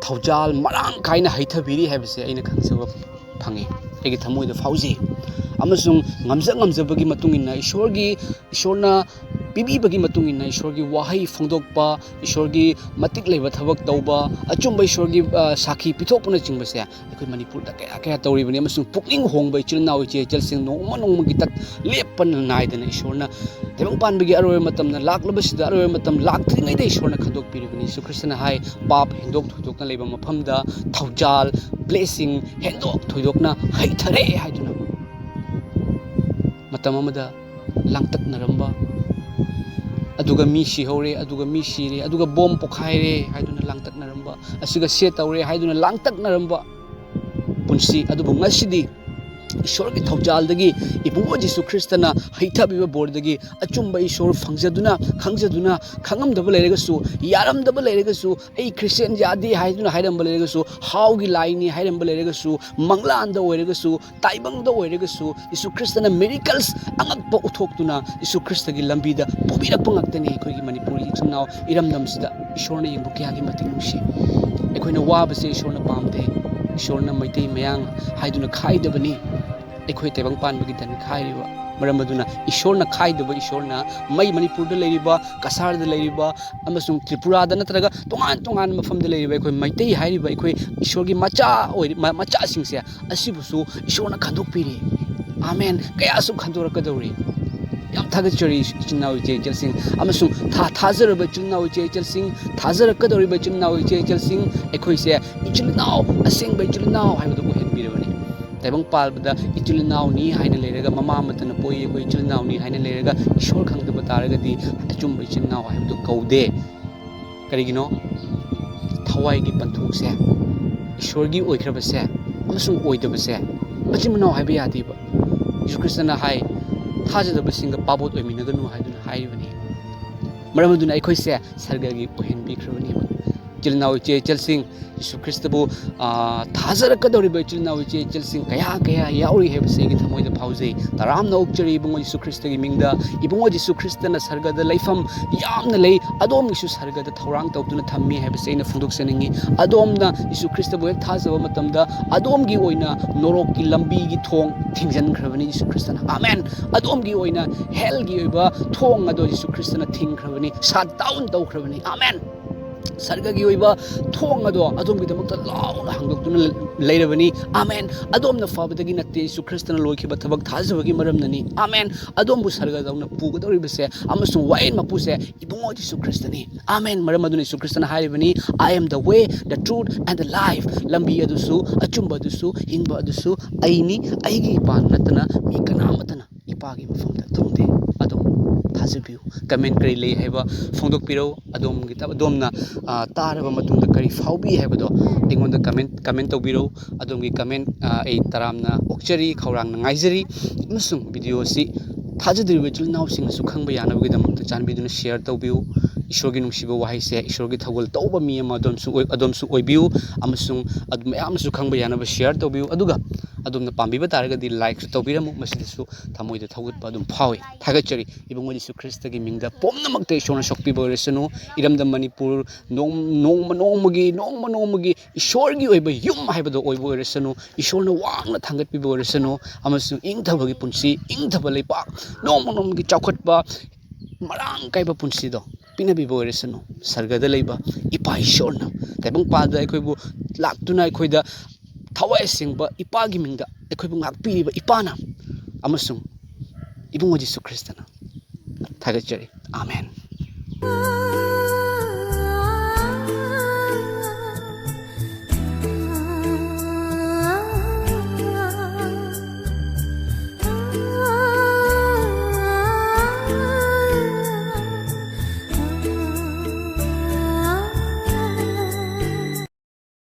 ꯊꯧꯖꯥꯜ ꯃꯔꯥꯡ ꯀꯥꯏꯅ ꯍꯩꯊꯕꯤꯔꯤ ꯍꯥꯏꯕꯁꯦ ꯑꯩꯅ ꯈꯪꯖꯕ ꯐꯪꯉꯤ, ꯑꯩꯒꯤ ꯊꯃꯣꯏꯗ ꯐꯥꯎꯖꯩ꯫ ꯑꯃꯁꯨꯡ ꯉꯝꯖ ꯉꯝꯖꯕꯒꯤ ꯃꯇꯨꯡ ꯏꯟꯅ ꯏꯁꯣꯔꯒꯤ, ꯏꯁꯣꯔꯅ ꯄꯤꯕꯤꯕꯒꯤ ꯃꯇꯨꯡ ꯏꯟꯅ ꯏꯁꯣꯔꯒꯤ ꯋꯥꯍꯩ ꯐꯣꯡꯗꯣꯛꯄ, ꯏꯁꯣꯔꯒꯤ ꯃꯇꯤꯛ ꯂꯩꯕ ꯊꯕꯛ ꯇꯧꯕ, ꯑꯆꯨꯝꯕ ꯏꯁꯣꯔꯒꯤ, ꯑ, ꯁꯥꯈꯤ ꯄꯤꯊꯣꯛꯄꯅꯆꯤꯡꯕꯁꯦ ꯑꯩꯈꯣꯏ ꯃꯅꯤꯄꯨꯔꯗ ꯀꯌꯥ ꯀꯌꯥ ꯇꯧꯔꯤꯕꯅꯤ꯫ ꯑꯃꯁꯨꯡ ꯄꯨꯛꯅꯤꯡ ꯍꯣꯡꯕ ꯏꯆꯤꯜ ꯏꯅꯥꯎ ꯏꯆꯦ ꯏꯆꯜꯁꯤꯡ ꯅꯣꯡꯃ ꯅꯣꯡꯃꯒꯤ ꯇꯠ-, ꯂꯦꯞꯄ ꯅꯥꯏꯗꯅ ꯏꯁꯣꯔꯅ ꯇꯥꯏꯕꯪ ꯄꯥꯟꯕꯒꯤ ꯑꯔꯣꯏꯕ ꯃꯇꯝꯗ ꯂꯥꯛꯂꯕꯁꯤꯗ, ꯑꯔꯣꯏꯕ ꯃꯇꯝ ꯂꯥꯛꯇ꯭ꯔꯤꯉꯩꯗ ꯏꯁꯣꯔꯅ ꯈꯟꯗꯣꯛꯄꯤꯔꯤꯕꯅꯤ꯫ ꯌꯦꯁꯨ ꯈ꯭ꯔꯤꯁꯇꯅ ꯍꯥꯏ, "ꯄꯥꯞ ꯍꯦꯟꯗꯣꯛ ꯊꯣꯏꯗꯣꯛꯅ ꯂꯩꯕ ꯃꯐꯝꯗ ꯊꯧꯖꯥꯜ, ꯕ꯭ꯂꯦꯁꯤꯡ ꯍꯦꯟꯗꯣꯛ ꯊꯣꯏꯗꯣꯛꯅ ꯍꯩꯊꯔꯦ" ꯍꯥꯏꯗꯨꯅ꯫ ꯃꯇꯝ ꯑꯃꯗ ꯂꯥꯡꯇꯛꯅꯔꯝꯕ, ꯑꯗꯨꯒ ꯃꯤ ꯁꯤꯍꯧꯔꯦ, ꯑꯗꯨꯒ ꯃꯤ ꯁꯤꯔꯦ, ꯑꯗꯨꯒ ꯕꯣꯝ ꯄꯣꯈꯥꯏꯔꯦ ꯍꯥꯏꯗꯨꯅ ꯂꯥꯡꯇꯛꯅꯔꯝꯕ, ꯑꯁꯤꯒ ꯁꯦ ꯇꯧꯔꯦ ꯍꯥꯏꯗꯨꯅ ꯂꯥꯡꯇꯛꯅꯔꯝꯕ ꯄꯨꯟꯁꯤ꯫ ꯑꯗꯨꯕꯨ ꯉꯁꯤꯗꯤ ꯏꯁꯣꯔꯒꯤ ꯊꯧꯖꯥꯜꯗꯒꯤ, ꯏꯕꯨꯡꯉꯣ ꯖꯤꯁꯨ ꯈ꯭ꯔꯤꯁꯇꯅ ꯍꯩꯊꯕꯤꯕ ꯕꯣꯔꯗꯒꯤ ꯑꯆꯨꯝꯕ ꯏꯁꯣꯔ ꯐꯪꯖꯗꯨꯅ, ꯈꯪꯖꯗꯨꯅ, ꯈꯪꯉꯝꯗꯕ ꯂꯩꯔꯒꯁꯨ, ꯌꯥꯔꯝꯗꯕ ꯂꯩꯔꯒꯁꯨ, "ꯑꯩ ꯈ꯭ꯔꯤꯁꯇꯤꯌꯥꯟ ꯌꯥꯗꯦ" ꯍꯥꯏꯗꯨꯅ ꯍꯥꯏꯔꯝꯕ ꯂꯩꯔꯒꯁꯨ, ꯍꯥꯎꯒꯤ ꯂꯥꯏꯅꯤ ꯍꯥꯏꯔꯝꯕ ꯂꯩꯔꯒꯁꯨ, ꯃꯪꯂꯥꯟꯗ ꯑꯣꯏꯔꯒꯁꯨ, ꯇꯥꯏꯕꯪꯗ ꯑꯣꯏꯔꯒꯁꯨ, ꯌꯤꯁꯨ ꯈ꯭ꯔꯤꯁꯇꯅ miracles ꯑꯉꯛꯄ ꯎꯠꯊꯣꯛꯇꯨꯅ ꯌꯤꯁꯨ ꯈ꯭ꯔꯤꯁꯇꯒꯤ ꯂꯝꯕꯤꯗ ꯄꯨꯕꯤꯔꯛꯄ ꯉꯥꯛꯇꯅꯤ꯫ ꯑꯩꯈꯣꯏꯒꯤ ꯃꯅꯤꯄꯨꯔꯒꯤ ꯏꯆꯤꯟ ꯏꯅꯥꯎ ꯏꯔꯝꯗꯝꯁꯤꯗ ꯏꯁꯣꯔꯅ ꯌꯦꯡꯕ ꯀꯌꯥꯒꯤ ꯃꯇꯤꯛ ꯅꯨꯡꯁꯤ꯫ ꯑꯩꯈꯣꯏꯅ ꯋꯥꯕꯁꯦ ꯏꯁꯣꯔꯅ ꯄꯥꯝꯗꯦ꯫ ꯏꯁꯣꯔꯅ ꯃꯩꯇꯩ ꯃꯌꯥꯡ ꯍꯥꯏꯗꯨꯅ ꯈꯥꯏꯗꯕꯅꯤ꯫ ꯑꯩꯈꯣꯏ ꯇꯥꯏꯕꯪ ꯄꯥꯟꯕꯒꯤ ꯙꯟ ꯈꯥꯏꯔꯤꯕ꯫ ꯃꯔꯝ ꯑꯗꯨꯅ ꯏꯁꯣꯔꯅ ꯈꯥꯏꯗꯕ ꯏꯁꯣꯔꯅ ꯃꯩ ꯃꯅꯤꯄꯨꯔꯗ ꯂꯩꯔꯤꯕ, ꯀꯁꯥꯔꯗ ꯂꯩꯔꯤꯕ, ꯑꯃꯁꯨꯡ ꯇ꯭ꯔꯤꯄꯨꯔꯥꯗ ꯅꯠꯇ꯭ꯔꯒ ꯇꯣꯉꯥꯟ ꯇꯣꯉꯥꯟꯕ ꯃꯐꯝꯗ ꯂꯩꯔꯤꯕ ꯑꯩꯈꯣꯏ ꯃꯩꯇꯩ ꯍꯥꯏꯔꯤꯕ ꯑꯩꯈꯣꯏ ꯏꯁꯣꯔꯒꯤ ꯃꯆꯥ ꯑꯣꯏꯔꯤ-, ꯃ-, ꯃꯆꯥꯁꯤꯡꯁꯦ ꯑꯁꯤꯕꯨꯁꯨ ꯏꯁꯣꯔꯅ ꯈꯟꯗꯣꯛꯄꯤꯔꯤ꯫ ꯑꯃꯦꯟ꯫ ꯀꯌꯥꯁꯨ ꯈꯟꯗꯣꯔꯛꯀꯗꯧꯔꯤ꯫ ꯌꯥꯝ ꯊꯥꯒꯠꯆꯔꯤ ꯏꯆꯤꯟ ꯏꯅꯥꯎ ꯏꯆꯦ ꯏꯆꯜꯁꯤꯡ ꯑꯃꯁꯨꯡ ꯊꯥ-, ꯊꯥꯖꯔꯕ ꯏꯆꯤꯟ ꯏꯅꯥꯎ ꯏꯆꯦ ꯏꯆꯜꯁꯤꯡ, ꯊꯥꯖꯔꯛꯀꯗꯧꯔꯤꯕ ꯏꯆꯤꯟ ꯏꯅꯥꯎ ꯏꯆꯦ ꯏꯆꯜꯁꯤꯡ, ꯑꯩꯈꯣꯏꯁꯦ ꯏꯆꯤꯟ ꯏꯅꯥꯎ, ꯑꯁꯦꯡꯕ ꯏꯆꯤꯟ ꯏꯅꯥꯎ ꯍꯥꯏꯕꯗꯨ ꯑꯣꯏꯍꯟꯕꯤꯔꯕꯅꯤ꯫ ꯇꯥꯏꯕꯪ ꯄꯥꯜꯕꯗ ꯏꯆꯤꯜ ꯏꯅꯥꯎꯅꯤ ꯍꯥꯏꯅ ꯂꯩꯔꯒ, ꯃꯃꯥ ꯑꯃꯠꯇꯅ ꯄꯣꯛꯏ, ꯑꯩꯈꯣꯏ ꯏꯆꯤꯜ ꯏꯅꯥꯎꯅꯤ ꯍꯥꯏꯅ ꯂꯩꯔꯒ ꯏꯁꯣꯔ ꯈꯪꯗꯕ ꯇꯥꯔꯒꯗꯤ ꯑꯆꯨꯝꯕ ꯏꯆꯤꯜ ꯏꯅꯥꯎ ꯍꯥꯏꯕꯗꯨ ꯀꯧꯗꯦ꯫ ꯀꯔꯤꯒꯤꯅꯣ? ꯊꯋꯥꯏꯒꯤ ꯄꯟꯊꯨꯡꯁꯦ, ꯏꯁꯣꯔꯒꯤ ꯑꯣꯏꯈ꯭ꯔꯕꯁꯦ ꯑꯃꯁꯨꯡ ꯑꯣꯏꯗꯕꯁꯦ ꯃꯆꯤꯟ ꯃꯅꯥꯎ ꯍꯥꯏꯕ ꯌꯥꯗꯦꯕ꯫ ꯌꯤꯁꯨ ꯈ꯭ꯔꯤꯁꯇꯅ ꯍꯥꯏ, "ꯊꯥꯖꯗꯕꯁꯤꯡꯒ ꯄꯥꯕꯣꯠ ꯑꯣꯏꯃꯤꯟꯅꯒꯅꯨ" ꯍꯥꯏꯗꯨꯅ ꯍꯥꯏꯔꯤꯕꯅꯤ꯫ ꯃꯔꯝ ꯑꯗꯨꯅ ꯑꯩꯈꯣꯏꯁꯦ ꯁꯔꯒꯒꯤ ꯑꯣꯏꯍꯟꯕꯤꯈ꯭ꯔꯕꯅꯦꯕ꯫ ꯏꯆꯤꯜ ꯏꯅꯥꯎ ꯏꯆꯦ ꯏꯆꯜꯁꯤꯡ, ꯌꯤꯁꯨ ꯈ꯭ꯔꯤꯁꯇꯕꯨ, ꯑꯥ, ꯊꯥꯖꯔꯛꯀꯗꯧꯔꯤꯕ ꯏꯆꯤꯜ ꯏꯅꯥꯎ ꯏꯆꯦ ꯏꯆꯜꯁꯤꯡ ꯀꯌꯥ ꯀꯌꯥ ꯌꯥꯎꯔꯤ ꯍꯥꯏꯕꯁꯤ ꯑꯩꯒꯤ ꯊꯃꯣꯏꯗ ꯐꯥꯎꯖꯩ꯫ ꯇꯔꯥꯝꯅ ꯑꯣꯛꯆꯔꯤ ꯏꯕꯨꯡꯉꯣ ꯌꯤꯁꯨ ꯈ꯭ꯔꯤꯁꯇꯒꯤ ꯃꯤꯡꯗ꯫ ꯏꯕꯨꯡꯉꯣ ꯌꯤꯁꯨ ꯈ꯭ꯔꯤꯁꯇꯅ ꯁꯔꯒꯗ ꯂꯩꯐꯝ ꯌꯥꯝꯅ ꯂꯩ, ꯑꯗꯣꯝꯒꯤꯁꯨ ꯁꯔꯒꯗ ꯊꯧꯔꯥꯡ ꯇꯧꯗꯨꯅ ꯊꯝꯃꯤ ꯍꯥꯏꯕꯁꯤ ꯑꯩꯅ ꯐꯣꯡꯗꯣꯛꯆꯅꯤꯡꯉꯤ꯫ ꯑꯗꯣꯝꯅ ꯌꯤꯁꯨ ꯈ꯭ꯔꯤꯁꯇꯕꯨ ꯍꯦꯛ ꯊꯥꯖꯕ ꯃꯇꯝꯗ ꯑꯗꯣꯝꯒꯤ ꯑꯣꯏꯅ ꯅꯣꯔꯣꯛꯀꯤ ꯂꯝꯕꯤꯒꯤ ꯊꯣꯡ ꯊꯤꯡꯖꯤꯟꯈ꯭ꯔꯕꯅꯤ ꯌꯤꯁꯨ ꯈ꯭ꯔꯤꯁꯇꯅ꯫ ꯑꯃꯦꯟ꯫ ꯑꯗꯣꯝꯒꯤ ꯑꯣꯏꯅ ꯍꯦꯜꯒꯤ ꯑꯣꯏꯕ ꯊꯣꯡ ꯑꯗꯣ ꯌꯤꯁꯨ ꯈ꯭ꯔꯤꯁꯇꯅ ꯊꯤꯡꯈ꯭ꯔꯕꯅꯤ, shut down ꯇꯧꯈ꯭ꯔꯕꯅꯤ꯫ ꯑꯃꯦꯟ꯫ ꯁꯔꯒꯒꯤ ꯑꯣꯏꯕ ꯊꯣꯡ ꯑꯗꯣ ꯑꯗꯣꯝꯒꯤꯗꯃꯛꯇ ꯂꯥꯎꯅ ꯍꯥꯡꯗꯣꯛꯇꯨꯅ ꯂꯩꯔꯕꯅꯤ꯫ ꯑꯃꯦꯟ꯫ ꯑꯗꯣꯝꯅ ꯐꯕꯗꯒꯤ ꯅꯠꯇꯦ, ꯌꯤꯁꯨ ꯈ꯭ꯔꯤꯁꯇꯅ ꯂꯣꯏꯈꯤꯕ ꯊꯕꯛ ꯊꯥꯖꯕꯒꯤ ꯃꯔꯝꯅꯅꯤ꯫ ꯑꯃꯦꯟ꯫ ꯑꯗꯣꯝꯕꯨ ꯁꯔꯒꯗꯧꯅ ꯄꯨꯒꯗꯧꯔꯤꯕꯁꯦ ꯑꯃꯁꯨꯡ ꯋꯥꯌꯦꯜ ꯃꯄꯨꯁꯦ ꯏꯕꯨꯡꯉꯣ ꯌꯤꯁꯨ ꯈ꯭ꯔꯤꯁꯇꯅꯤ꯫ ꯑꯃꯦꯟ꯫ ꯃꯔꯝ ꯑꯗꯨꯅ ꯌꯤꯁꯨ ꯈ꯭ꯔꯤꯁꯇꯅ ꯍꯥꯏꯔꯤꯕꯅꯤ, "I am the way, the truth and the life." ꯂꯝꯕꯤ ꯑꯗꯨꯁꯨ, ꯑꯆꯨꯝꯕ ꯑꯗꯨꯁꯨ, ꯍꯤꯡꯕ ꯑꯗꯨꯁꯨ ꯑꯩꯅꯤ꯫ ꯑꯩꯒꯤ ꯏꯄꯥ ꯅꯠꯇꯅ ꯃꯤ ꯀꯅꯥꯃꯠꯇꯅ ꯏꯄꯥꯒꯤ ꯃꯐꯝꯗ ꯊꯨꯡꯗꯦ꯫ ꯑꯗꯣ ꯊꯥꯖꯕꯤꯌꯨ꯫ Comment ꯀꯔꯤ ꯂꯩ ꯍꯥꯏꯕ ꯐꯣꯡꯗꯣꯛꯄꯤꯔꯛꯎ꯫ ꯑꯗꯣꯝꯒꯤ, ꯑꯗꯣꯝꯅ, ꯑ, ꯇꯥꯔꯕ ꯃꯇꯨꯡꯗ ꯀꯔꯤ ꯐꯥꯎꯕꯤ ꯍꯥꯏꯕꯗꯣ ꯑꯩꯉꯣꯟꯗ comment, comment ꯇꯧꯕꯤꯔꯛꯎ꯫ ꯑꯗꯣꯝꯒꯤ comment, ꯑ, ꯑꯩ ꯇꯔꯥꯝꯅ ꯑꯣꯛꯆꯔꯤ, ꯈꯧꯔꯥꯡꯅ ꯉꯥꯏꯖꯔꯤ꯫ ꯑꯃꯁꯨꯡ video ꯑꯁꯤ ꯊꯥꯖꯗ꯭ꯔꯤꯕ ꯏꯆꯤꯜ ꯏꯅꯥꯎꯁꯤꯡꯅꯁꯨ ꯈꯪꯕ ꯌꯥꯅꯕꯒꯤꯗꯃꯛꯇ ꯆꯥꯟꯕꯤꯗꯨꯅ share ꯇꯧꯕꯤꯌꯨ꯫ ꯏꯁꯣꯔꯒꯤ ꯅꯨꯡꯁꯤꯕ ꯋꯥꯍꯩꯁꯦ, ꯏꯁꯣꯔꯒꯤ ꯊꯧꯒꯜ ꯇꯧꯕ ꯃꯤ ꯑꯃ ꯑꯗꯣꯝꯁꯨ ꯑꯣꯏ-, ꯑꯗꯣꯝꯁꯨ ꯑꯣꯏꯕꯤꯌꯨ꯫ ꯑꯃꯁꯨꯡ ꯑꯗꯨ ꯃꯌꯥꯝꯅꯁꯨ ꯈꯪꯕ ꯌꯥꯅꯕ share ꯇꯧꯕꯤꯌꯨ꯫ ꯑꯗꯨꯒ ꯑꯗꯣꯝꯅ ꯄꯥꯝꯕꯤꯕ ꯇꯥꯔꯒꯗꯤ likeꯁꯨ ꯇꯧꯕꯤꯔꯝꯃꯨ꯫ ꯃꯁꯤꯗꯁꯨ ꯊꯃꯣꯏꯗ ꯊꯧꯒꯠꯄ ꯑꯗꯨꯝ ꯐꯥꯎꯏ꯫ ꯊꯥꯒꯠꯆꯔꯤ꯫ ꯏꯕꯨꯡꯉꯣ ꯖꯤꯁꯨ ꯈ꯭ꯔꯤꯁꯇꯒꯤ ꯃꯤꯡꯗ ꯄꯨꯝꯅꯃꯛꯇ ꯏꯁꯣꯔꯅ ꯁꯣꯛꯄꯤꯕ ꯑꯣꯏꯔꯁꯅꯨ꯫ ꯏꯔꯝꯗꯝ ꯃꯅꯤꯄꯨꯔ ꯅꯣꯡ-, ꯅꯣꯡꯃ ꯅꯣꯡꯃꯒꯤ, ꯅꯣꯡꯃ ꯅꯣꯡꯃꯒꯤ ꯏꯁꯣꯔꯒꯤ ꯑꯣꯏꯕ ꯌꯨꯝ ꯍꯥꯏꯕꯗꯣ ꯑꯣꯏꯕ ꯑꯣꯏꯔꯁꯅꯨ꯫ ꯏꯁꯣꯔꯅ ꯋꯥꯡꯅ ꯊꯥꯡꯒꯠꯄꯤꯕ ꯑꯣꯏꯔꯁꯅꯨ꯫ ꯑꯃꯁꯨꯡ ꯏꯪꯊꯕꯒꯤ ꯄꯨꯟꯁꯤ, ꯏꯪꯊꯕ ꯂꯩꯄꯥꯛ, ꯅꯣꯡꯃ ꯅꯣꯡꯃꯒꯤ ꯆꯥꯎꯈꯠꯄ, ꯃꯔꯥꯡ ꯀꯥꯏꯕ ꯄꯨꯟꯁꯤꯗꯣ ꯄꯤꯅꯕꯤꯕ ꯑꯣꯏꯔꯁꯅꯨ꯫ ꯁꯔꯒꯗ ꯂꯩꯕ ꯏꯄꯥ ꯏꯁꯣꯔꯅ ꯇꯥꯏꯕꯪꯄꯥꯟꯗ ꯑꯩꯈꯣꯏꯕꯨ ꯂꯥꯛꯇꯨꯅ ꯑꯩꯈꯣꯏꯗ ꯊꯋꯥꯏ ꯑꯁꯦꯡꯕ ꯏꯄꯥꯒꯤ ꯃꯤꯡꯗ ꯑꯩꯈꯣꯏꯕꯨ ꯉꯥꯛꯄꯤꯔꯤꯕ ꯏꯄꯥꯅ ꯑꯃꯁꯨꯡ ꯏꯕꯨꯡꯉꯣ ꯖꯤꯁꯨ ꯈ꯭ꯔꯤꯁꯇꯅ ꯊꯥꯒꯠꯆꯔꯤ꯫ ꯑꯥꯃꯦꯟ꯫